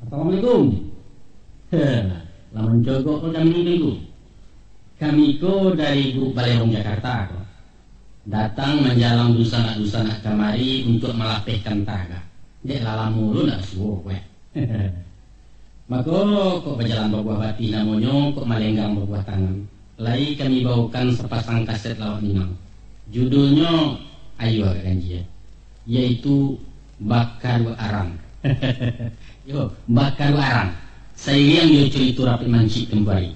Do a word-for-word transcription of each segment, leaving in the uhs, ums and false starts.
Assalamualaikum. Heh, lah mancogok ko kami ni, Tuangku. Kami ko dari Grup Balerong Jakarta ko. Datang manjalang dunsanak-dunsanak kamari untuak malapehkan tagak. Dek lah lamo lo ndak basuo ko, eh. Mako, kok bajalan babuah batih namonyo, kok malenggang babuah tangan. Lai kami bawokan sapasang kaset lawak Minang. Judulnyo, ayo agak ganjia, yaitu Bakaruak Arang. Yo, Bakaruak Arang. Sairiang jo curito Rapek Mancik Tempuari.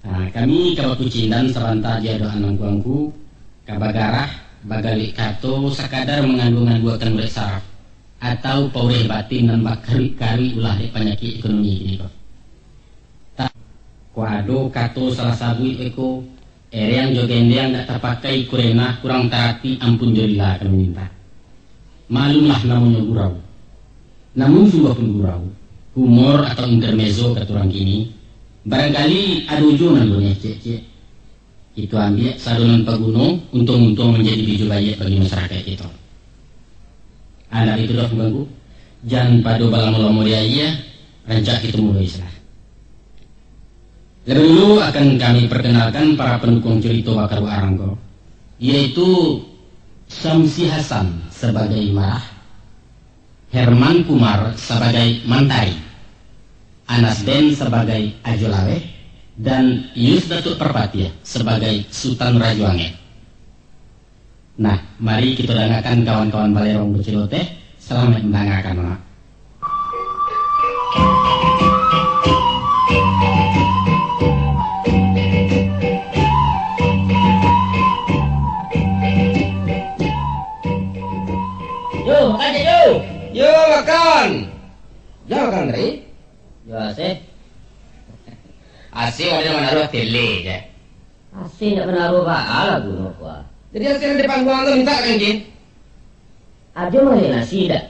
Nah, kami ka bakucindan sabanta di adokan angku-angku, ka bagarah, bagaluik kato, sakadar manganduang-anduakan urek saraf, atau paureh batin nan bakaruik-karuik ulah dek panyakik ekonomi kini ko. Ta-, kok ado kato salah sabuik beko, ereang jo gendeang dak tapakai, kurenah kurang tarati, ampun jo lila kami minta. Maklumlah namonyo gurau. Namun sungguah pun gurau, humor atau intermezzo kata urang kini, barangkali ado juo nan buliah ciek-ciek. Kito ambiak sado nan paguno, untuang-untuang manjadi bijo baiak bagi masyarakaik kito. Anak itu doh, Tuangku, jan pado balamo-lamo di aia, rancak kito muloi salah. Labiah dulu akan kami perkenalkan para pandukuang curito Bakaruak Arang ko, yaitu Samsi Hasan sabagai Marah, Herman Kumar sabagai Mantari, Anas Ben sabagai Ajo Laweh, dan Yus Datuak Parpatiah sabagai Sutan Rajo Angek. Nah, mari kito dangakan kawan-kawan balerong baciloteh. Salamaik mandangakan, Mak. Yo, makan, Cik, yo. Yo, makan. Jan makan tadi. Yo, aseh. Aseh wadah manaruah tele je. Aseh ndak manaruah baa lagu no, Pak. Jadi aseh nan di pangguang tu minta kan, Kin? Ajo manggaleh nasi dak?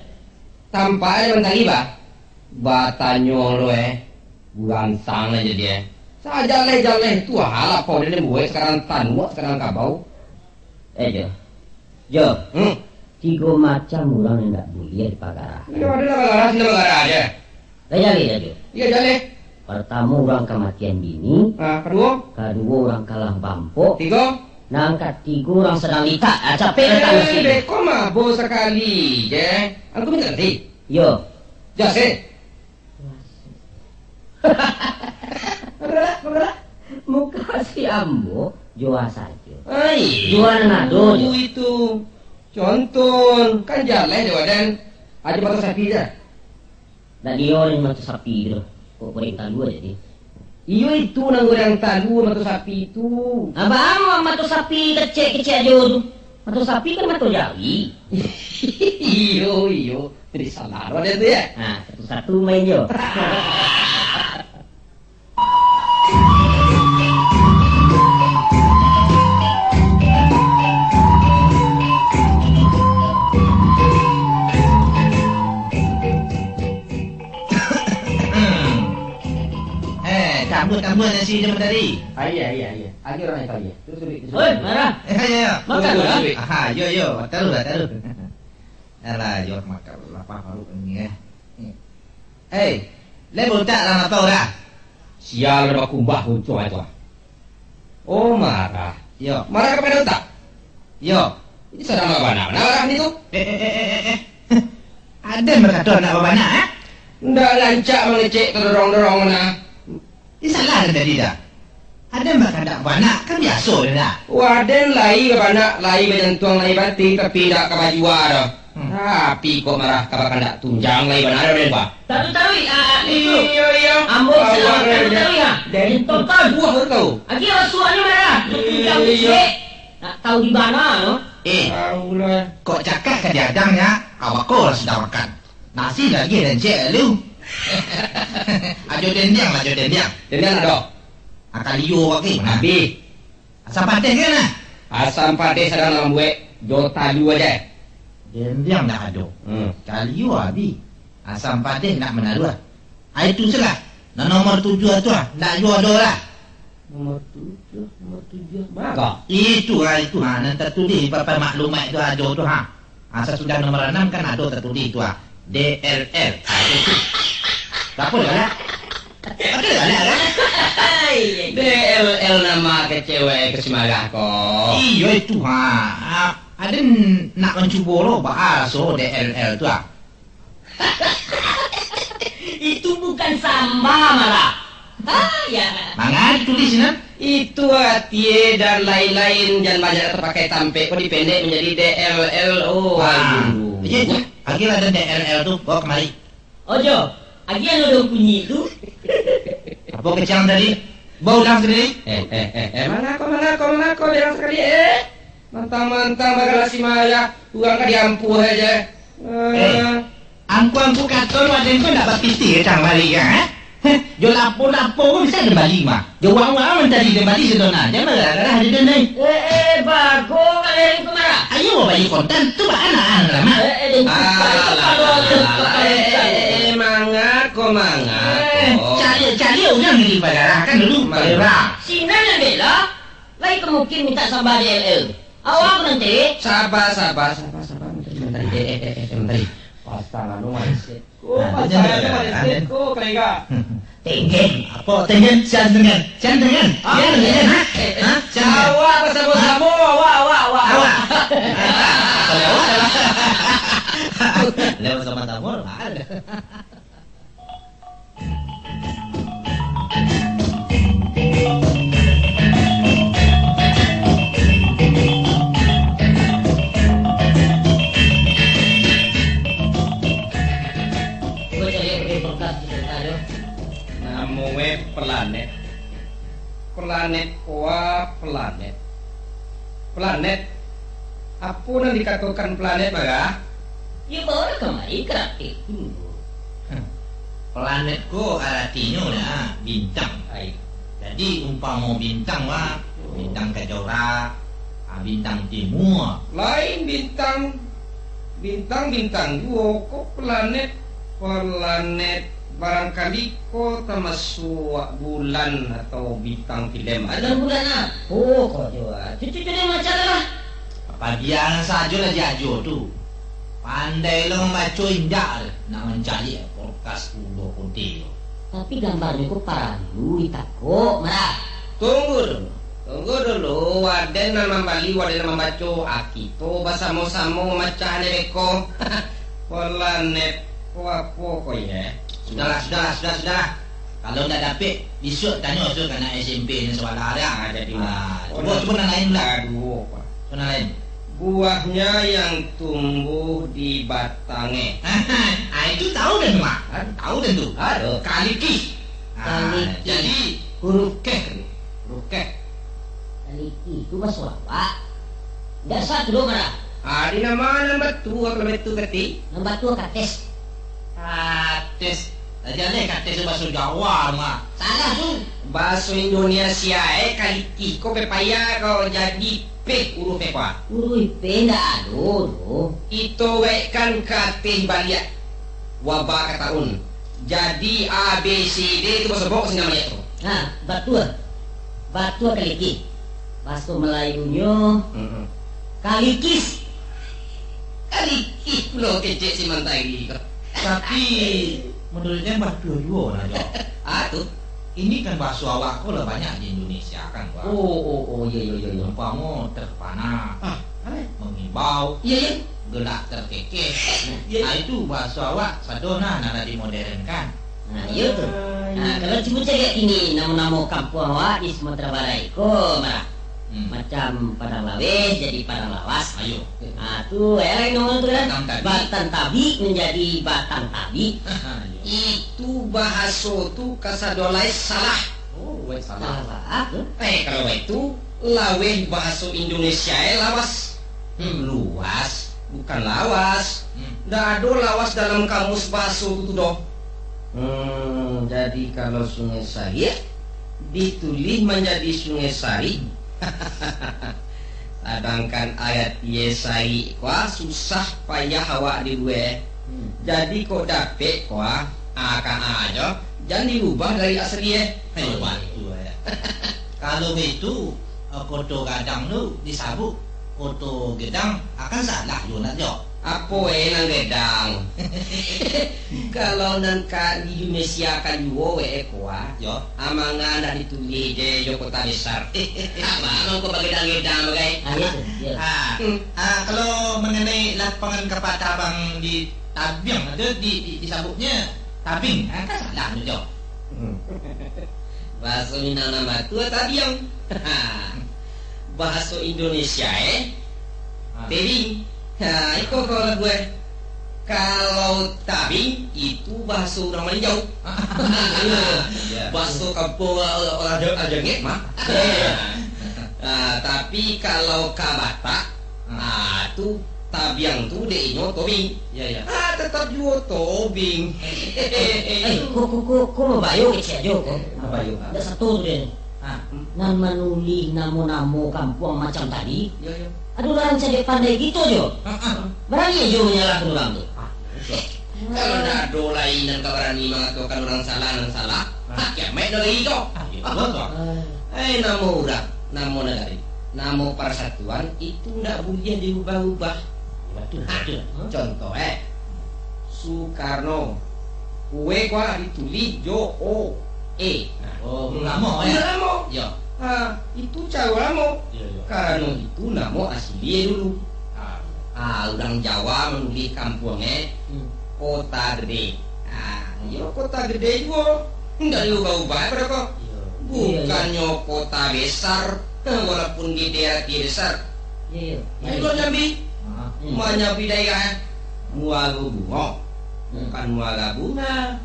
Tampak aja mantari, bah. Batanyo lo, eh. Guransang aja dia. Sajaleh-jaleh tu alah, kau dia buek, sekarang tanuak, sekarang kabau. Eh, Jo. Jo. Hmm. Tigo macam urang nan ndak buliah dipagarah. Iyo, ado nan bagarah, nan bagarah aja. Lah jaleh, Jo. Iyo, jaleh. Partamo, urang kamatian bini. Ah, kaduo? Kaduo, urang kalah bampok. Tigo? Nan katigo, urang sadang litak. Ah, capek litak nasi. Eh, beko mabo sakali je. Angku minta nasi? Iyo. Jas, eh. Manggarak, manggarak. Mukasuik ambo, jua sajo. Ai, jua nan ado, jo. Itu. Contoh, kan jaleh jo, Waden. Ajo mato sapi je. Dak dio nan mato sapi tu. Kok goreng talua jadi. Iyo, itu nan goreng talua, mato sapi tu. Abang, mato sapi kecek-kecek ajo tu. Mato sapi kan mato jawi. Iyo, iyo. Jadi salah Waden tu, ya? Nah, satu-satu main jo. Eh, tambah-tambah nasi dia tadi. Ah, iya, iya, iya. Aja orang itu, iya. Terus, terus, terus. Oi, Marah. Eh, iya, iya. Makan, Marah. Aha, yo, yo. Taruh lah, taruh. Alah, yo, makan lapar parut ni, eh. Hei, lai bautak lah mato dah? Sial, dah bakumbah untuang itu. Oh, Marah. Yo. Marah ka pai utak? Yo. Ini sadang babanak, Marah ni tu. Eh, eh, eh, eh, eh. Aden bakato nak babanak, eh? Ndak rancak mangecek tadorong-dorong, nah. Ih, salah den tadi dah. Aden bakahandak babanak, kan biaso den dah. Waden lai babanak, lai bajantuang, lai baratih, tapi indak ka bajua doh. Hmm. Tapi kok Marah ka bakahandak tunjang, lai bana doh den, bah. Taruih, taruih, ah, ah, itu. Iyo, iyo. Ambo sadang makan taruih, ah. Dari tongkol. Buah baru tahu. Agiah rasuahnyo, Marah. Tunjang. Iyo. Nak tahu di bana, no? Eh, kok cakak ka diadang nyo, awak ko lah sudah makan. Nasi lagi den cek lu. Ajo dendiang lah, ajo dendiang. Dendiang ado. Akal iyo awak ni. Habis. Asam padeh kan lah? Asam padeh sadang mambuek jo talu aja. Dendiang dak ado. Hmm. Kalio habis. Asam padeh nak manaruah. Ah, itu salah. Nan nomor tujuah tu ah, dak juo ado lah. Nomor tujuah, nomor tujuah. Baga. Itu ha, itu ha, nan tatulih di papan maklumat tu ado tu ha. Ha, sasudah nomor anam kan ado tatulih tu ha. D L L. Ha, itu tu. Apo lah? Apo lah? D L L nama kecewa ke si Marah ko. Iyo itu, ha. Aden nak mancubo lo bahaso D L L tu, ah. Itu bukan samba, Marah. Ah, ya. Manga ditulis, nah? Itu arti dan lain-lain, jan banyak tapakai tampek, ko dipendek manjadi D L L. Oh, wah. Aduh. Iyo, iyo. Agiah lah D L L tu, bawa kamari. Ojo, agiah lo dong kunyi tu. Apo kecek tadi? Bawa ulang sakali. Eh, eh, eh, eh, mangako, mangako, mangako, bilang sakali, eh. Mantang-mantang bagala si Marah, urang ka diampuah aja. Eh, angku-angku kato, aden ko ndak bapitih tang bali ka, eh? Heh, jo lapo-lapo ko bisa den bali mah. Jo uang-uang mancari den bali sadonyo. Jan marah-marah aden, eh. Eh, eh, bago kalian tu, Marah. Ayo, bali kontan tu baanak-anak lah, Mak. Eh, eh, den tukar kepala tu. Alah, alah, alah, eh, eh, eh, eh, mangako, mangako. Eh, cari, cari urang nan dipagarahkan dulu, Marah. Sinan nan bela, lai ka mungkin minta samba D L L. Awak aku nanti. Sabar, sabar, sabar, sabar. Mantari, mantari. Eh, eh, eh, eh, mantari. Pasang anu, Marah. Oh, nah, pasang anu, Marah. Ko, kelega. Tenggen. Apo tenggen? Sian tenggen. Sian tenggen. Ah, sian tenggen, ha? Eh, eh. Ha? Sian tenggen. Awak basamo-samo, awak, awak, awak. Awak. Kalau awak, awak. Lewat sama-sama, ada. Cubo cari di kulkas di sekitar tu. Namonyo planet. Planet ko a planet. Planet. Apo nan dikatokan planet, Marah? Iyo, baolah kamari ka ateh tu. Hmm. Planet ko aratinyo lah bintang. Ai. Jadi, umpamo bintang lah, bintang kajora, ah, bintang timua. Lain bintang, bintang-bintang juo ko planet. Planet, barangkali ko tamasuak bulan atau bintang filem. Bulan, bulan apo ko jo, ah? Cucu-cucu ni macam lah. Padialah sajo lah diajo tu. Pandai lo mambaco, indak nak mancaliak kulkas kudo kote ko. Tapi gambarnyo ko paralu ditakok, Marah. Tunggu dulu. Tunggu dulu, waden nan mambali, waden nan mambaco, ah, kito basamo-samo mamacah ni beko. Planet ko apo ko, yo? Sudahlah, sudahlah, sudah, sudahlah. Kalau ndak dapek, bisuak tanyo tu ka anak S M P nan sabalah tu. Ah, jadi, ah, cubo, cubo nan lain lah. Aduh, Pak. Cubo nan lain. Buahnya yang tumbuh di batangnya. Ah, itu tahu den tu, Mak. Hah? Tahu den tu. Aduh. Kalikih. Ah, kalikih. Jadi, huruf keh tu. Huruf keh. Kalikih tu baso awak. Ndak sah tu doh, Marah. Ah, di nama nan batua kalau baitu, Kati? Nan batua kates. Kates. Lah jaleh kates tu baso Jawa mah. Salah tu. Baso Indonesia, eh, kalikih ko pepaya ko jadi peh huruf e ko. Huruf peh ndak ado doh. Kito wekkan kates baliak. Waba ka taun. Jadi A B C D tu basobok singgang baliak tu. Ha, batua. Batua kalikih. Baso Malayunyo, mm-mm, kalikis. Kalikih pulo kecek si Mantari ko. Tapi, menurutnya batua juo nah, Jo. Ah, tu. Ini kan baso awak ko lah banyak di Indonesia kan, Wak. Oh, oh, oh, iyo, iyo, iyo, iyo. Umpamo terpana, ah, apa? Mengimbau, iyo, iyo, gelak terkekeh. Iyo, iyo. Ah, itu baso awak sado nah, nan lah dimodernkan. Nah, iyo tu. Ah, iyo. Nah, kalau cubo caliak kini namo-namo kampuang awak di Sumatera Barat ko, Marah. Hmm. Macam Padang Laweh jadi Padang Lawas. Ayo. Ah, tu, eh, lain namo tu kan? Batang Tabik. Batang Tabik menjadi Batang Tabik. Ayo. Itu bahaso tu kasadonyo lai salah. Oh, weh, salah. Salah, salah. Eh, kalau baitu, laweh bahaso Indonesia, eh, lawas. Hmm. Luas, bukan lawas. Hmm. Ndak ado lawas dalam kamus bahaso tu, tu doh. Hmm, jadi kalau Sungai Sarik ditulih manjadi Sungai Sarik, sadangkan ayat ye sarik ko susah payah awak dilue. Hmm. Jadi kok dapek ko, ah, ka ajo, jan dirubah dari asli, eh. Ayo, batua, ya. Kalau baitu, eh, Koto Gadang tu disabuik Koto Gedang, akan salah juo nak, Jo. Apo eh nan gadang? Kalau nan ka di Indonesia kan juo we eh kuah. Yo. Amangan dah ditulih je jo kota besar. Apa mangko bagadang-gadang bagai? Ah, iyo tu, iyo. Ah, hmm. Ah, kalau mengenai lapangan kapak tabang di Tabiang tu, di, di, disebutnya Tabing, ah, kan salah tu, Jo. Hmm. Bahaso Minang nan batua Tabiang. Bahaso Indonesia eh, ah. Tebing. Ha, iko kalau gue. Kalau tabing, itu bahaso urang Malinjau. Iyo. Bahaso kampuang urang, urang, urang Jangek mah. Iyo. Ha, tapi kalau ka Batak, ha, tu tabiang tu dek inyo tobing. Iyo, iyo. Ha, tetap juo tobing. Eh, ko, ko, ko, ko mabayo kecek ajo ko. Mabayo, ha. Ndak sato tu deh. Ha. Nan manulih namo-namo kampuang macam tadi, iyo, iyo. Ado urang cadiak pandai kito jo. Ha, ha. Barani jo manyalahkan urang tu. Ah, iyo. Kalau ndak ado lai nan ka barani mangatokan urang salah, nan salah, ha. Kiamaik dah lai ko. Ah, iyo, betul tu. Eh, namo urang, namo nagari, namo parsatuan itu ndak buliah diubah-ubah. Betul, betul. Ha? Contoh, eh. Sukarno. Kue ko ditulih jo O, E. Nah. Oh, hmm. Lamo, eh? Iyo, lamo. Yo. Ha, itu caro lamo. Iyo, iyo. Karano itu namo asilie dulu. Ah. Ha, urang Jawa manulih kampuang, eh. Hmm. Kota Gede. Ha, iyo, Kota Gede juo. Ndak diubah-ubah, eh, pado ko. Iyo. Bukannyo kota besar, walaupun Gede arati besar. Iyo, iyo. Nah, itulah Jambi. Ah. Hmm. Manyambi daerah, eh. Muaro Bungo. Bukan Muara Bunga.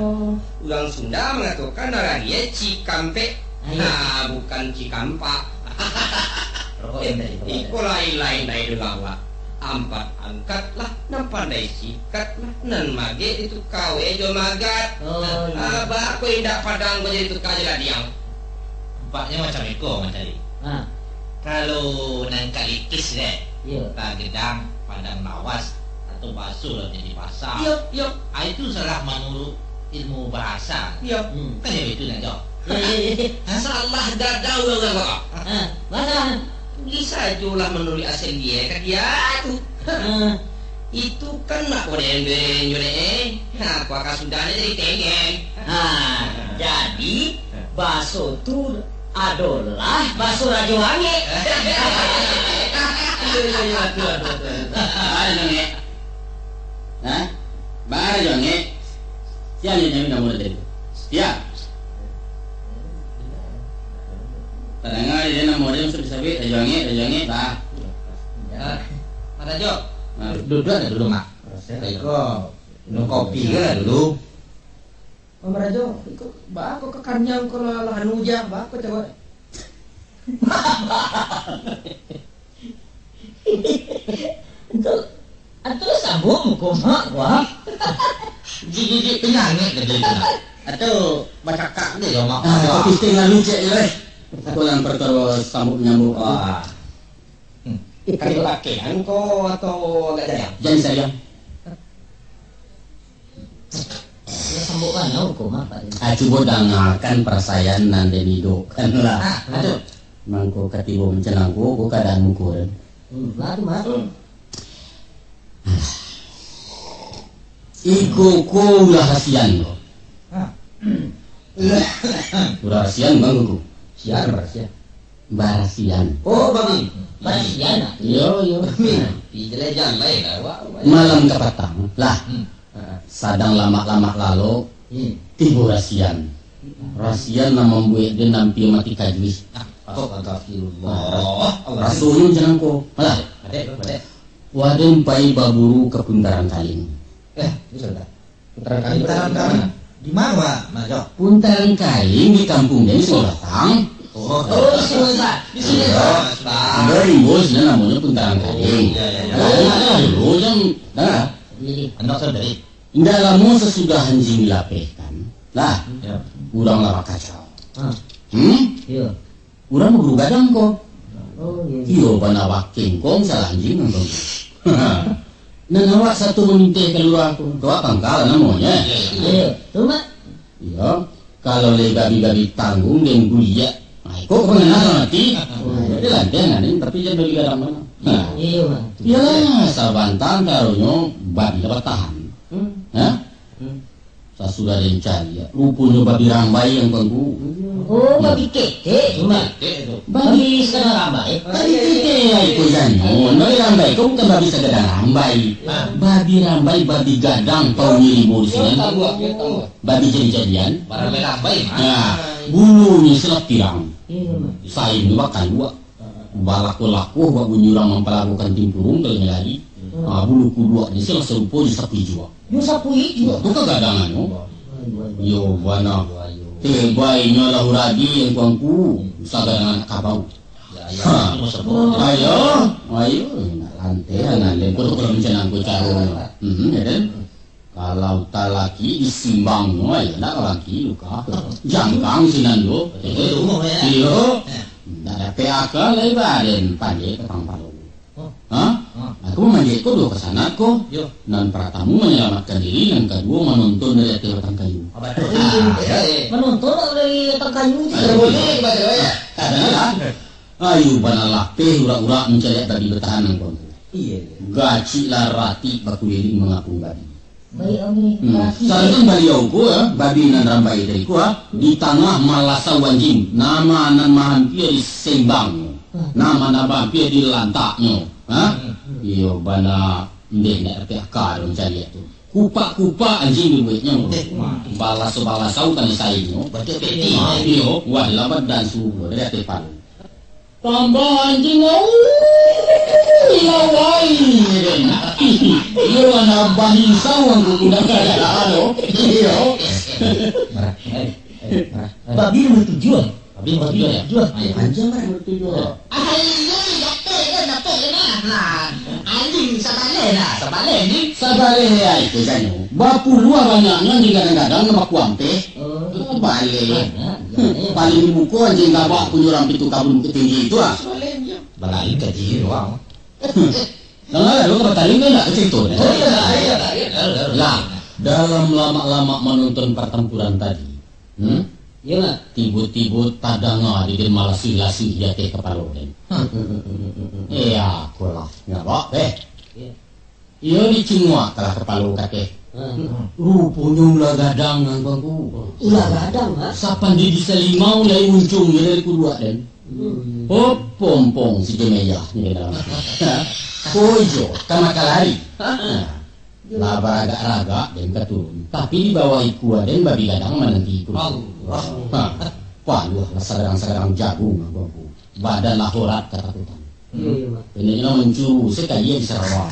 Oh. Urang Sunda mangatokan urang iyo Cikampek. Ah, iyo. Nah, bukan Cikampak. Rokok yang tadi, rokok yang tadi. Iko lain-lain dari dulu awak. Ampat angkatlah, nan pandai sikatlah, nan magek dituka we jo magat. Oh, iyo. Ah, baa ko indak Padang ko jadi tuka jo Ladiang. Tampaknyo macam iko, Mak Cali. Ha. Kalau nan kalikis deh, iyo. Ka Gedang, Padang Lawas, atau baso lah jadi basa. Iyo, iyo. Ah, itu salah manuruik ilmu bahasa. Iyo. Hmm. Kan iyo itu, Mak Jo? Iyo, iyo, iyo. Salah gadang urang-urang ko. Ha, baa salah? Tulis sajolah manuruik asalie ka dia tu. Ha. Itu kan nak ko dendeng jo dek, eh. Nah, ko ka sudah jadi tengeng. Ha, jadi, baso tu adolah baso Rajo Angek. Iyo, iyo, iyo, betul, betul, betul, betul. Baa Rajo Angek? Ha? Baa Rajo Angek? Sia nyo nyabuik namo tadi tu? Sia? Tadanga dek namo dia sabik-sabik, Rajo Angek, Rajo Angek, baa. Ah, Mak Rajo. Nah, duduak dah dulu, Mak. Assalamualaikum. Minum kopi ke lah dulu. Mak Rajo, iko baa ko kakanyang ko lah, lah anu ja, baa ko cawak. Itu, itu sambung muko mak, wah. Gigit-gigit penyangik tadi tu, nak. Atau bacakak ni jo mak. Ah, wah. Tapi setengah lucek je, weh. Aku yang perkara sambung menyambung tu. Wah. Hmm. Kain pakaian ko atau agak jayang? Jan sayang. Yo, sambok bana hukum apo tadi? Ah, cubo dangakan parasaian nan den iduikkan lah. Ah, betul. Mangko katibo mancang ko, ko kaadaan muko den. Hmm, lah tu, Mak. Iko ko ulah rasian ko. Ah. Ulah rasian, Bang, ko. Sian barasian. Barasian. Oh, Bang. Barasian, ah? Iyo, iyo. Bang, pi jelek jan bae lah, wak. Malam kapatang, lah. Hmm. Sadang lamak-lamak lalok, hmm, tibo rasian. Rasian nan mambuek den ampia mati kajuih. Ah, astagfirullah. Ah, rasonyo macam mangko. Alah. Adek, adek. Waden pai baburu ka Puntaran Kaling. Eh, itu sudah. Puntaran Kaling. Puntaran Kaling. Di mano, Mak Jo? Puntaran Kaling di kampuang den, Sungai Batang. Oh, oh, Sungai Batang. Di sini. Iyo. Sudah rimbo sinan namonyo Puntaran Kaling. Iyo, iyo, iyo. Nah, lah, dulu jam, nah. Anak saudari. Indak lamo sasudah anjiang dilapehkan, lah, iyo, urang lah bakacau. Ah. Hmm? Iyo. Urang baburu gadang ko. Oh, iyo. Iyo, bana bakengkong salah anjiang nonton. Nan awak sato maminteh ka lurah ko, ko awak pangkal namonyo. Iyo, tu, Mak. Iyo, kalau lai babi-babi tangguang den guliak, ai, Kok pernah mati? Jadi lantian kan, tapi jangan bagi gadang mana. Nah, Iyo, Mak. Iyalah, sabantang karunyo babi lah batahan. Hmm. Hah? Hmm. Sasudah den cari, ya. Ruponyo babi rambai yang tuanku. Oh, babi ketek tu, Mak. Ketek tu. Babi Babi sadang rambai. Babi ketek, ya, itu janyo. Babi rambai tu bukan babi sagadang rambai. Ah. Babi rambai, babi gadang, tahu ni rimbo di sini. Tahu, tahu. Babi jadi-jadian. Barambai-rambai, Mak. Nah, bulunyo salah pirang. Iyo, Mak. Sain tu bakal buat. Balakoh-lakoh bak bunyi urang mampalagokan timpuruang kalau lari. Hmm. Ah, bulu kuduaknyo salah sarupo jo sapu ijuak. Yo sapu ijuak. Tu kan gadangannyo. Yo, bana. Tebainyo lah uradi yang tuanku. Sagadangan anak kabau. Ya, ya, Ha. itu mah sebut. Ayo, ayo, nak lantai, nak lantai. Kau tu kalau rencana aku caro. Hmm, ya kan? Kalau talaki disimbang, wah, ya, nak laki luka. Jangkang sinan tu. Betul, betul, ya. Iyo. Ya. Nak dapek akal, lai baden pandai ka pangpalo. Oh. Ha? Oh. Aku manjek ko duo pasanak ko. Yo. Nan partamu manyalamatkan diri, nan kaduo manonton dari ateh batang kayu. Ah, batua. Ah. Eh, eh. Manonton dari batang kayu tu. Ah, boleh, boleh, boleh. Adalah. Ayu bana lapeh urak-urak mancaliak tadi batahan nang ko. Iya, iya. Gacik lah ratik bakuliling mangapung babi. Baik, Om, ni. Hmm. Makasih. Sarankan baliau ko, ya, babi nan rambai tadi ko, ha, di tangah malasau anjing. Nama nan mahampia di sembang. Hmm. Nama nan mahampia di lantaknyo. Ha? Hmm. Iyo, bana ndeh ndak dapek aka doh mancaliak tu. Kupak-kupak anjing dibueknyo. Eh. Balasau-balasau tadi sainyo. Batua peti. Iyo, wah, laban dan suruh dari ateh palu. Tambah anjing, au, lawai. Iyo, anak bahisau angku kuda kada ado. Iyo. Marah. Eh, eh, marah. Babi nomor tujuh, eh? Babi nomor tujuh, ya? Tujuh. Ah, ya. Anjing marah nomor tujuh. Ayo, dapek kan, dapek kan, nah. Anjing sabaleh lah, sabaleh ni. Sabaleh ya, itu janyo. Bapuluah banyaknyo anjing gadang-gadang nan bakuampeh. Oh. Baleh. Banyak, banyak. Paling dibuko anjing gabak punyo urang Pitu Kabun Bukittinggi tu, ah. Balai ka diri urang. Nah, lu ka bataling kan nak cerita ni? Oh, iya, iya, iya, iya. Lah, dalam lamak-lamak manonton partampuran tadi, hmm? Iya, Mak. Tibo-tibo tadanga di den malasih-lasih di ateh kapalo den. Hmm. Iya, akolah. Ngabak, eh. Iya. Iyo dicinguak kalah kapalo kateh. Hmm. Ruponyo ulah gadang nan tuanku. Ulah gadang, ha? Sapandidi salimau lai muncuang dari kuduak den. Hmm. Oh, pompong si Jemeyah ni dalam. Kojo, ka makalari. Ha. Lah baragak-ragak den ka turun. Tapi di bawah ikua den babi gadang mananti ikua. Allah. Ha. Paluah lah sagadang-sagadang jagung nan tuanku. Badan lah horat katakutan. Iyo, iyo, Mak. Ini lah mancuru sekali di Sarawak.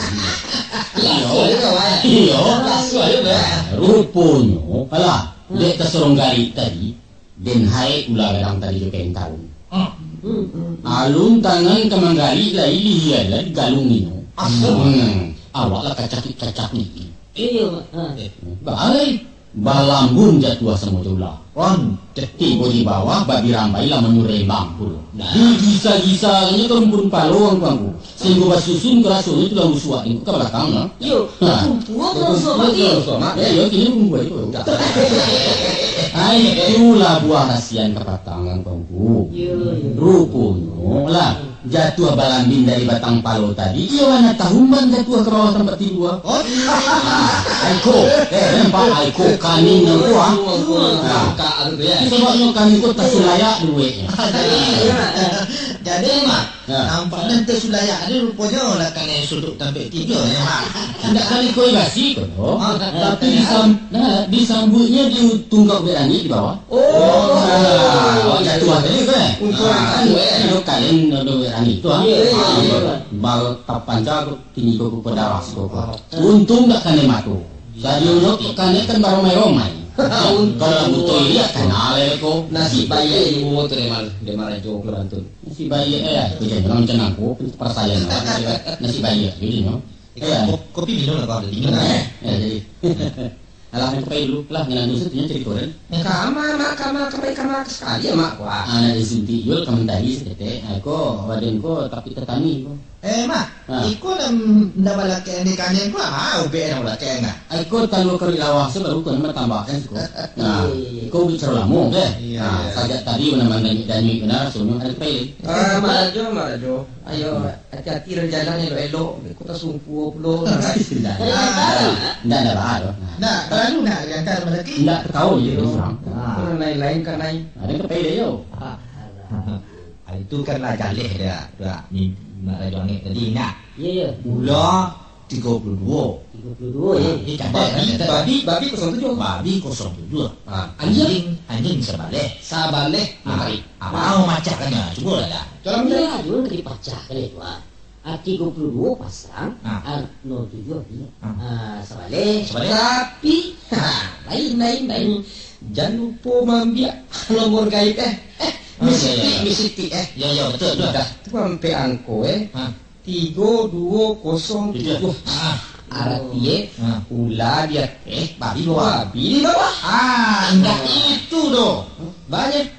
Langsung aja, Mak. Iyo. Langsung aja, Mak. Ruponyo, alah, dek tasorong garik tadi, den haek ulah gadang tadi jo kain tarung. Hmm. Hmm, hmm. Alun tangan ka manggarik lai lihia lah digalung inyo. Astaga. Hmm. Awak lah kacakik-kacakik. Iyo, Mak. Ha. Eh, baalai. Balambun jatuah samo jo ulah. Wan, tibo di bawah, babi rambai lah manurembang pulo. Nah. Digisa-gisannyo ka rumpun palo angku-angku. Sahinggo basusun karasonyo tulang rusuak ka balakang, nah. Yo, ha. Tumpuan tulang rusuak mati. Tulang rusuak mati. Ya, yo, kini rumpun itu. Ai, itulah buah rasian kapatang angku-angku. Yo, yo. Ruponyo lah. Jatuah balambin dari batang palo tadi, iyo bana tahumban jatuah ka bawah tampek tidua. Oh. Aiko, eh, nampak aiko kanin nan tu, ah. Nah. Sababnyo kanin ko tasulayak duitnyo. Jadi, Mak, ya. Nampak nan tasulayak tu ruponyo lah kanai suduk tampek tidua, ya, Mak. Indak kanin ko ibasi ko, doh. Ah, tapi disam-, nah, disambuiknyo di tunggak ubek langik di bawah. Oh. Ah, awak jatuah tadi tu, eh. Untuang ah, anu, eh. Iyo, kalian ado rani tu, ah. Iyo, iyo, iyo. Bal tapanca ko tinggi ko, ko darah siko ko. Untung dak kanai mato. Sadionyo ko kanai kan baromai-romai. Kalau buto iliak kanai ko. Nasib baiak. Iyo, tu dia mar-, dia marah jo kurang tu. Nasib baiak, eh, ko jangan urang macam nangko, perasaan awak. Nasib baiak, jadi, no. Eh, ko-, kopi minum lah, Pak. Minum lah, eh. Eh, jadi. Alah, nanti pai dulu lah, ngan anu sajo nyo carito den. Eh, kama, mak, kama, kapai kama sakali, mak, wah. Anak disuntik juo ka mantari saketek, ah, ko, badan ko tapi tatani ko. Eh, Mak, ha. Iko nan, nan balakek di kanyang ko, ah, ubek nan balakek nah. Iko talua karuik lawa se baru ko nan batambah kan siko. Nah, iyo, iyo, iyo. Iko ubek caro lamo ke? Iyo, nah, iyo. Sajak tadi nan mandanyuik-danyuik bana rasonyo, ado pai lai. Ah, Mak Rajo, Mak Rajo. Ayo, hmm, hati-hati dalam jalan, elok-elok. Kota sungkua pulo. Ndak, ndak, ndak, ndak, talalu nak diangkat rumah sakit. Ndak takao je urang. Ah. Urang lain-lain kan lain. Ado ka pai lai yo. Ah. Ah, itu kan lah jaleh dah, dah mimpi Mak Rajo Angek tadi, indak? Iyo, iyo. Ula tigo puluah duo. Tigo puluah duo, yo. Ah, eh, catat, babi, catat. Babi, babi kosong tujuah. Babi kosong tujuah. Ah, anjiang? Anjiang, anjiang sabaleh. Sabaleh, ah, mari. Apa mau macahkannya? Cubolah dah. Dalam, iyo, dah. Alun ka dipacahkan itu, ah. Ah, tigo puluah duo pasang, ah, ah, nol tujuah di, ah, ah, sabaleh. Sabaleh. Tapi, ha, lain, lain, lain. Hmm. Jan lupo maambiak nomor gaib, eh. Eh, ah, misitik, iyo, iyo. Misitik, eh. Iyo, iyo, betul, betul. Dah tu ampek angko, eh. Ha. Tigo duo kosong tujuah. Tujuah. Ah. Arati, eh, ha, ula di ateh, babi bawah. Babi di bawah. Ah, indak itu doh. Banyak.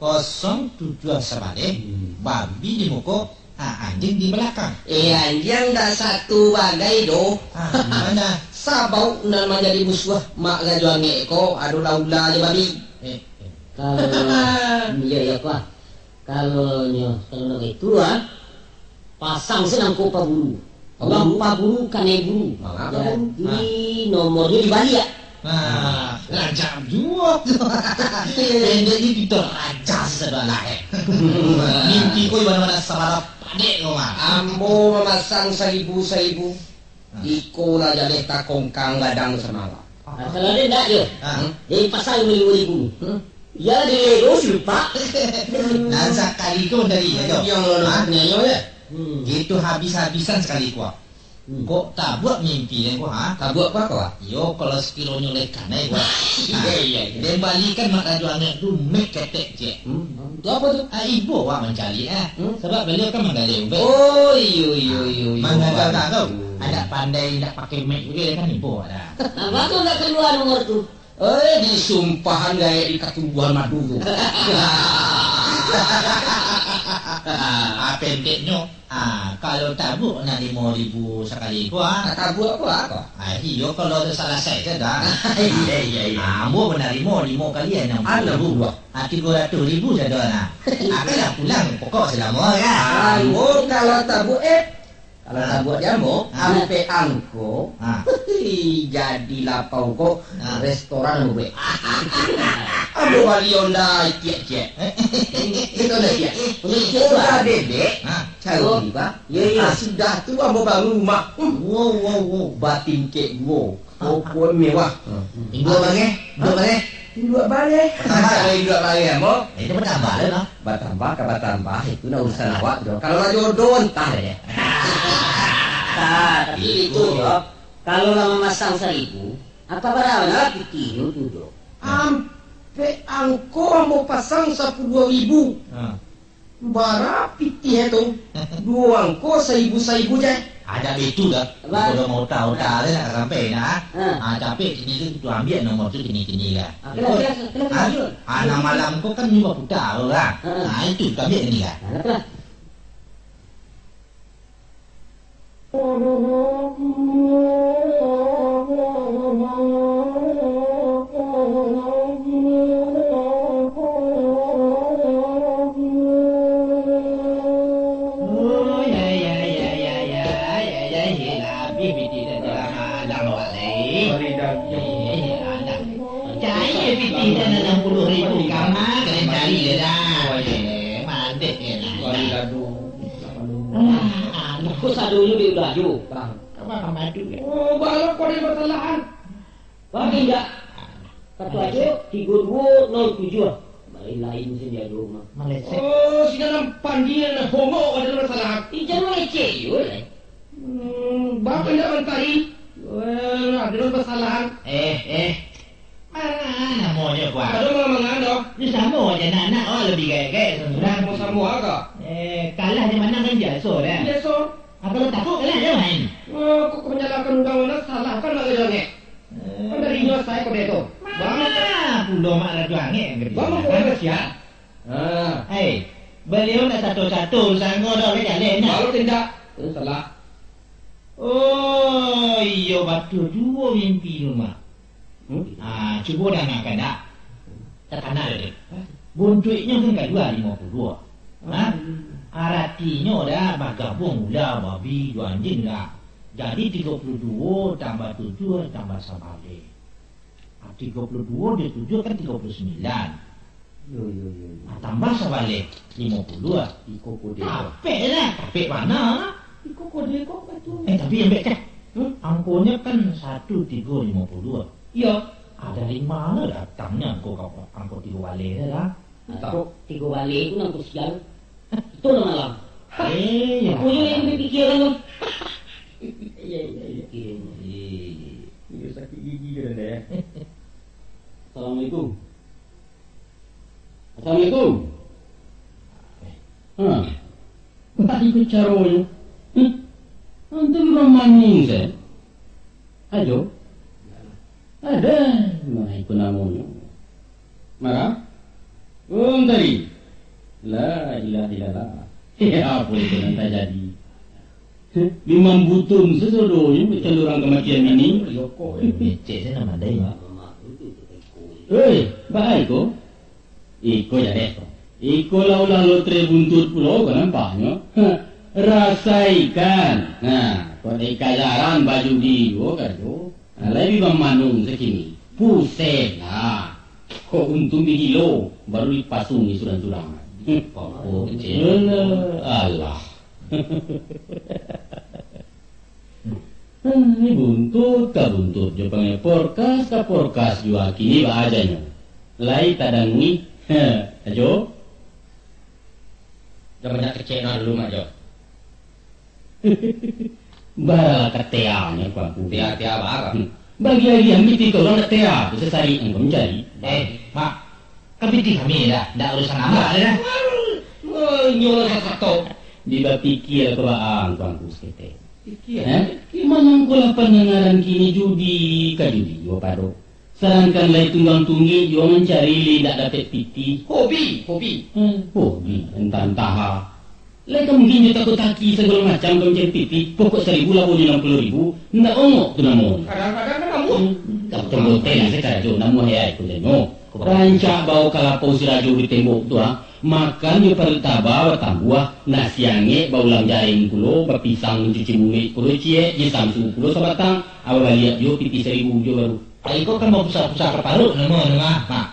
Kosong tujuah sabaleh, hmm, babi di muko, ah, anjiang di balakang. Eh, anjiang ndak satu bagai doh. Ah, di mana? Sabauk nan manjadi musuah Mak Rajo Angek ko adolah ula jo babi. Eh, eh. Kalau, iyo, iyo, ko. Kalau nyo, kalau nak itu, ah, pasang se nangko paburu. Paburu? Urang paburu kanai buru. Ah, paburu. Jadi, ah, nomornyo dibaliak. Nah, rancak juo. Pendek ni kito rancak sadolah, eh. Mimpi ko ibarat-ibarat sabara padek ko mah. Ambo mamasang saribu-saribu. Nah. Iko lah jaleh takongkang gadang samangah. Nah, kalau ado ndak jo. Ah. Dari pasar limo ribu. Hmm. Yo, di Rus lupa. Nan sakali ko dari, yo. Yang lo nak nyo, yo. Hmm. Itu habis-habisan sakali ko. Hmm. Kok tabuak mimpi den ko, ha? Tabuak apo ko, ah? Iyo, kalau sakironyo lai kanai ko. Iyo, iyo, iyo. Den balikan Mak Rajo Angek tu mik ketek ciek. Hmm. Tu apo tu? Ah, ibo awak mancaliak, ah. Hmm. Sabab baliau kan manggaleh ubek. Oh, iyo, iyo, iyo, iyo. Manggaleh kau. Anak pandai, indak pakai mik juo, kan ibo awak dah. Nah, batua ndak kalua nomor tu? Eh, disumpahan gaek di katubuahan madu tu. Ah, pendeknyo, ah, kalau tabuak nan limo ribu sakali ko, ah. Ah, tabuak ko, ah, ko? Ah, iyo, kalau salasai se dah. Iyo, iyo, iyo. Ah, ambo manarimo limo kali anam puluah ribu. Anam puluah. Ah, tigo ratuih ribu sajo nah. Ah, kan lah pulang pokok salamo, kan? Ambo kalau tabuak, eh, Kalau tabuak di ambo, ah, ampek angko, ah, jadi lapau ko, ah, restoran ambo buek. Ambo bali Honda ciek-ciek. Eh? Itu Honda ciek. Honda ciek, Honda bebek, ah, cari, Pak. Iyo, iyo. Ah, sudah tu ambo bangun rumah. Hmm. Wow, wow, wow. Batingkek duo. Pokok mewah. Hmm. Induak bareh, induak bareh. Induak bareh. Batambah. Kalau induak bareh, ambo. Itu batambah lah, no. Batambah ka batambah, itu nak urusan awak tu. Kalau lah jodoh, entah deh. Nah, tapi itu, yo. Kalau lah mamasang saribu, apa bara lah pitih tu, do? Ampek angko ambo pasang sapuluah ribu. Ha. Bara pitih tu, duo angko saibu-saibu je. Adak baitu dah. Apa? Kalau mau tahu, tahu dah nak sampai dah. Ha. Ah, capek kini tu, tu ambiak nomor tu kini-kini lah. Ah, kena, kena, kena, kena. Ah, ah, nah, malam ko kan ni baputa tu lah. Ha. Ah, itu tu ambiak kini lah. Kena, kena. Oh, ya, ya, ya, ya, ya, ya, ya, ya, habis pitih dah dalam malam awak lai. Sorry, dah. Eh, eh, alah. Cari pitih dah enam puluh ribu, kama kalian cari je dah. Oh, iya. Eh, mandeh je lah. Sorry, dah, Dul. Alah, alah, kok sadonyo di ulah jo, Bang. Kama ka madu, ya? Oh, baa lo kau ni basalahan? Bang, indak. Kartu ajo tigo duo nol tujuah. Lain-lain sen di ajo mah. Maleset. Oh, sida nan pandia, nan hongok ado basalahan. Ih, jan mangecek yo, lai. Hmm, baa indak mantari? Eh, ado basalahan. Eh, eh. Manga namonyo, Kuah? Ado manga-manga doh. Yo, samo je, anak-anak, oh, labiah gaek-gaek, samo-samo. Samo-samo, ah, Kak? Eh, kalah jo manang kan biaso, dah. Biaso. Ah, kalau takuik, kalah jo main. Oh, kok kau manyalahkan urang, nak salahkan Mak Rajo Angek? Eh. Kan dari inyo asal kau tu. Manga pulo Mak Rajo Angek, Bang, kau sia? Ah. Eh, baliau nak cato-cato urusan kau dah, kan, jaleh, nah. Kalau tidak, Eh, salah. Oh, iyo, batua juo mimpi tu, Mak. Hmm? Ah, cubo dangakan dak? Takana dek. Buntuiknyo kan kaluar limo puluah. Ha? Hmm. Aratinyo dah bagabuang ula, babi, jo anjiang dah. Jadi tigo puluah duo tambah tujuah tambah sabaleh. Ah, tigo puluah duo jo tujuah kan tigo puluah sambilan. Yo, yo, yo, yo. Ah, tambah sabaleh limo puluah. Iko kode. Tapek lah, tapek bana lah. Iko kode ko batua. Eh, tapi ambek ceh. Hmm? Angkonyo kan satu tigo limo puluah. Iyo. Ah, dari ma lah datangnyo angko ka, angko tigo baleh tu lah? Antah. Kok tigo baleh tu nan angko sial? Itu lah malam. Eh, yo. Apo yo nan dipikiakan tu? Iyo, iyo, iyo. Iyo, iyo, iyo. Iyo, sakik gigi ka dek yo. Assalamualaikum. Assalamualaikum. Ha. Antah iko caronyo. Hmm. Antah urang maning se. Ajo. Ada, ma iko namonyo? Marah? Oh, tadi. La ilaha illallah. Apo iko nan tajadi? Limam butun sasodonyo, macam urang kamatian ini. Yo, kok becek se nan mandai. Hei, baa iko? Iko ja deh ko. Iko lah ulah lotre buntut pulo ko nampaknyo. Rasaikan. Nah, kok dek kajaran bajudi juo karajo. Nah, lai bi mamanung sakini. Puseh lah. Kok untuang bi gilo, baru dipasuang surang-surang. Apo kecek. Alah, alah. Hmm, buntut ka buntut jo pangai, porkas ka porkas jua kini baa janyo. Lai tadangui. Heh, Ajo. Jan banyak kecek nah dulu, Mak Jo. Baralah kateanyo, Tuanku. Tea, tea, baa? Hmm. Bagi-bagi pitih ka urang nak tea, tu sasari angko mancari. Eh, Mak. Kan pitih kami dah, ndak urusan amak dah. Wah, nyo lah sakato. Bi bapikia ka baa angku-angku saketek. Pikia. Eh? Mano angku lah pandangaran kini judi ka judi juo pado. Sadangkan lai tunggang-tunggik juo mancari lai ndak dapek pitih. Hobi, hobi. Eh, hobi, antah-antah. Lai ka mungkin jo tako-taki sagalo macam ka mancari pitih, pokok saribu labonyo anam puluah ribu, ndak ongok tu namo. Kadang-kadang kan namuah. Hmm, tak betul-betul lah sakarajo, namuah ai ko janyo. Rancak bao kalapau si rajo di tembok tu, ah. Makan jo paruik taba batambuah, nasi angek baulang jareng pulo, bapisang mancuci muluik pulo ciek, jo samsu pulo sabatang, abah baliak jo pitih saribu jo baru. Ai ko kan bapusak-pusak ka paruik namo, namo, Mak. Ah,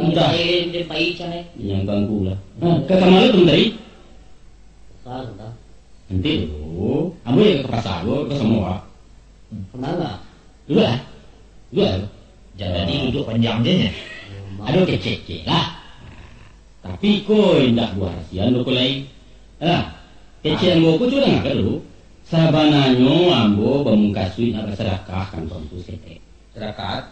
Entah. Lain, dia pai cai. Yang ganggu lah. Ha, ka, ka ma tu tadi? Pasar, dah. Nanti dulu. Ambo ya ka pasar dulu, ka samo, Wak. Kemana? Dulu lah. Dulu lah. Jangan tadi duduk panjang je, nya. Aduh, kecek-kecek lah. Tapi ko indak buah hasian do ko lai. Lah, kecek ambo ko cubo danga dulu. Sabananyo ambo bamungkasuik nak basadakah kan, Tuanku Setek. Sadakah?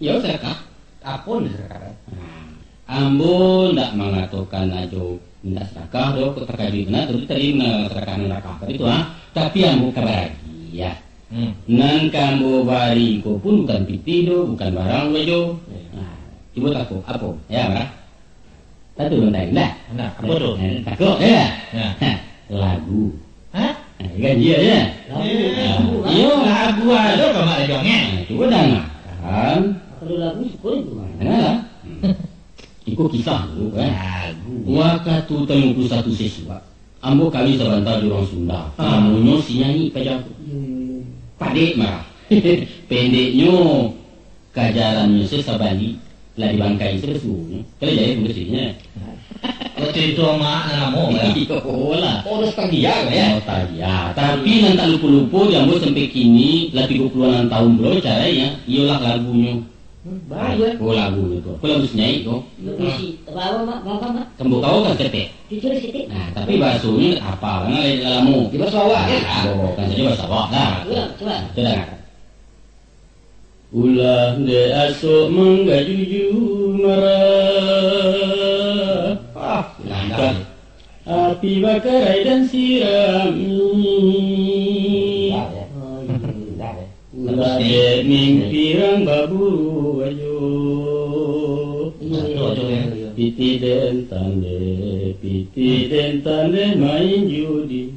Yo, sadakah. Apo nan sadakah? Nah, ambo ndak mangatokan Ajo mintak sadakah doh, kok takajuik bana tu tadi nan sadakah nan sadakah tadi tu, ha. Tapi ambo ka baragi, ya. Hmm. Nan ka ambo bari ko pun bukan pitih doh, bukan barang doh, Jo. Ya. Nah, cubo tako, apo? Ya, Marah? Satu nan tadi, dah. Nah, apo tu? Eh, tako, ya? Ya. Lagu. Hah? Eh, ganjil, ya? Lagu. Eh, iyo, lagu ado ka Mak Ledong, eh? Nah, cubo dangakan. Kalau lagu suko itu, Mak. Nah, lah. Hmm. Iko kisah dulu, eh. Lagu. Wakatu tamuku satu siswa, ambo kawin sabanta jo urang Sunda. Ah. Namonyo si Nyai Pajago. Iyo, iyo, iyo. Padek Marah. Pendeknyo, kajarannyo se sabali, lah dibangkai se basuonyo. Kalau jahil pun kecilnyo. Kok cerito mak nan lamo, ya? Iyo lah. Oh, nostalgia, ya? Nostalgia. Tapi nan tak lupo-lupo, di ambo sampai kini, lah tigo puluahan tahun pulo carai, ya. Iyolah lagunyo. Hmm, bahaya. Oh, lagunyo tu. Apo lagu si Nyai tu? Lagu si, apa, apa, Mak? Apa, apa, Mak? Kembo kau kan setek. Jujur setek. Nah, tapi bahasonyo tak apa, karena lain lamo. Di bahasa awak, ya? Ah, bawakan saja bahasa awak lah. Ulang, coba. Coba. Ulah dek asok manggajuju Marah. Ah, langkah. Api bakarai dan sirami. Ulah dek mimpi rang baburu ajo. Pitih den tandai, pitih den tandai main judi.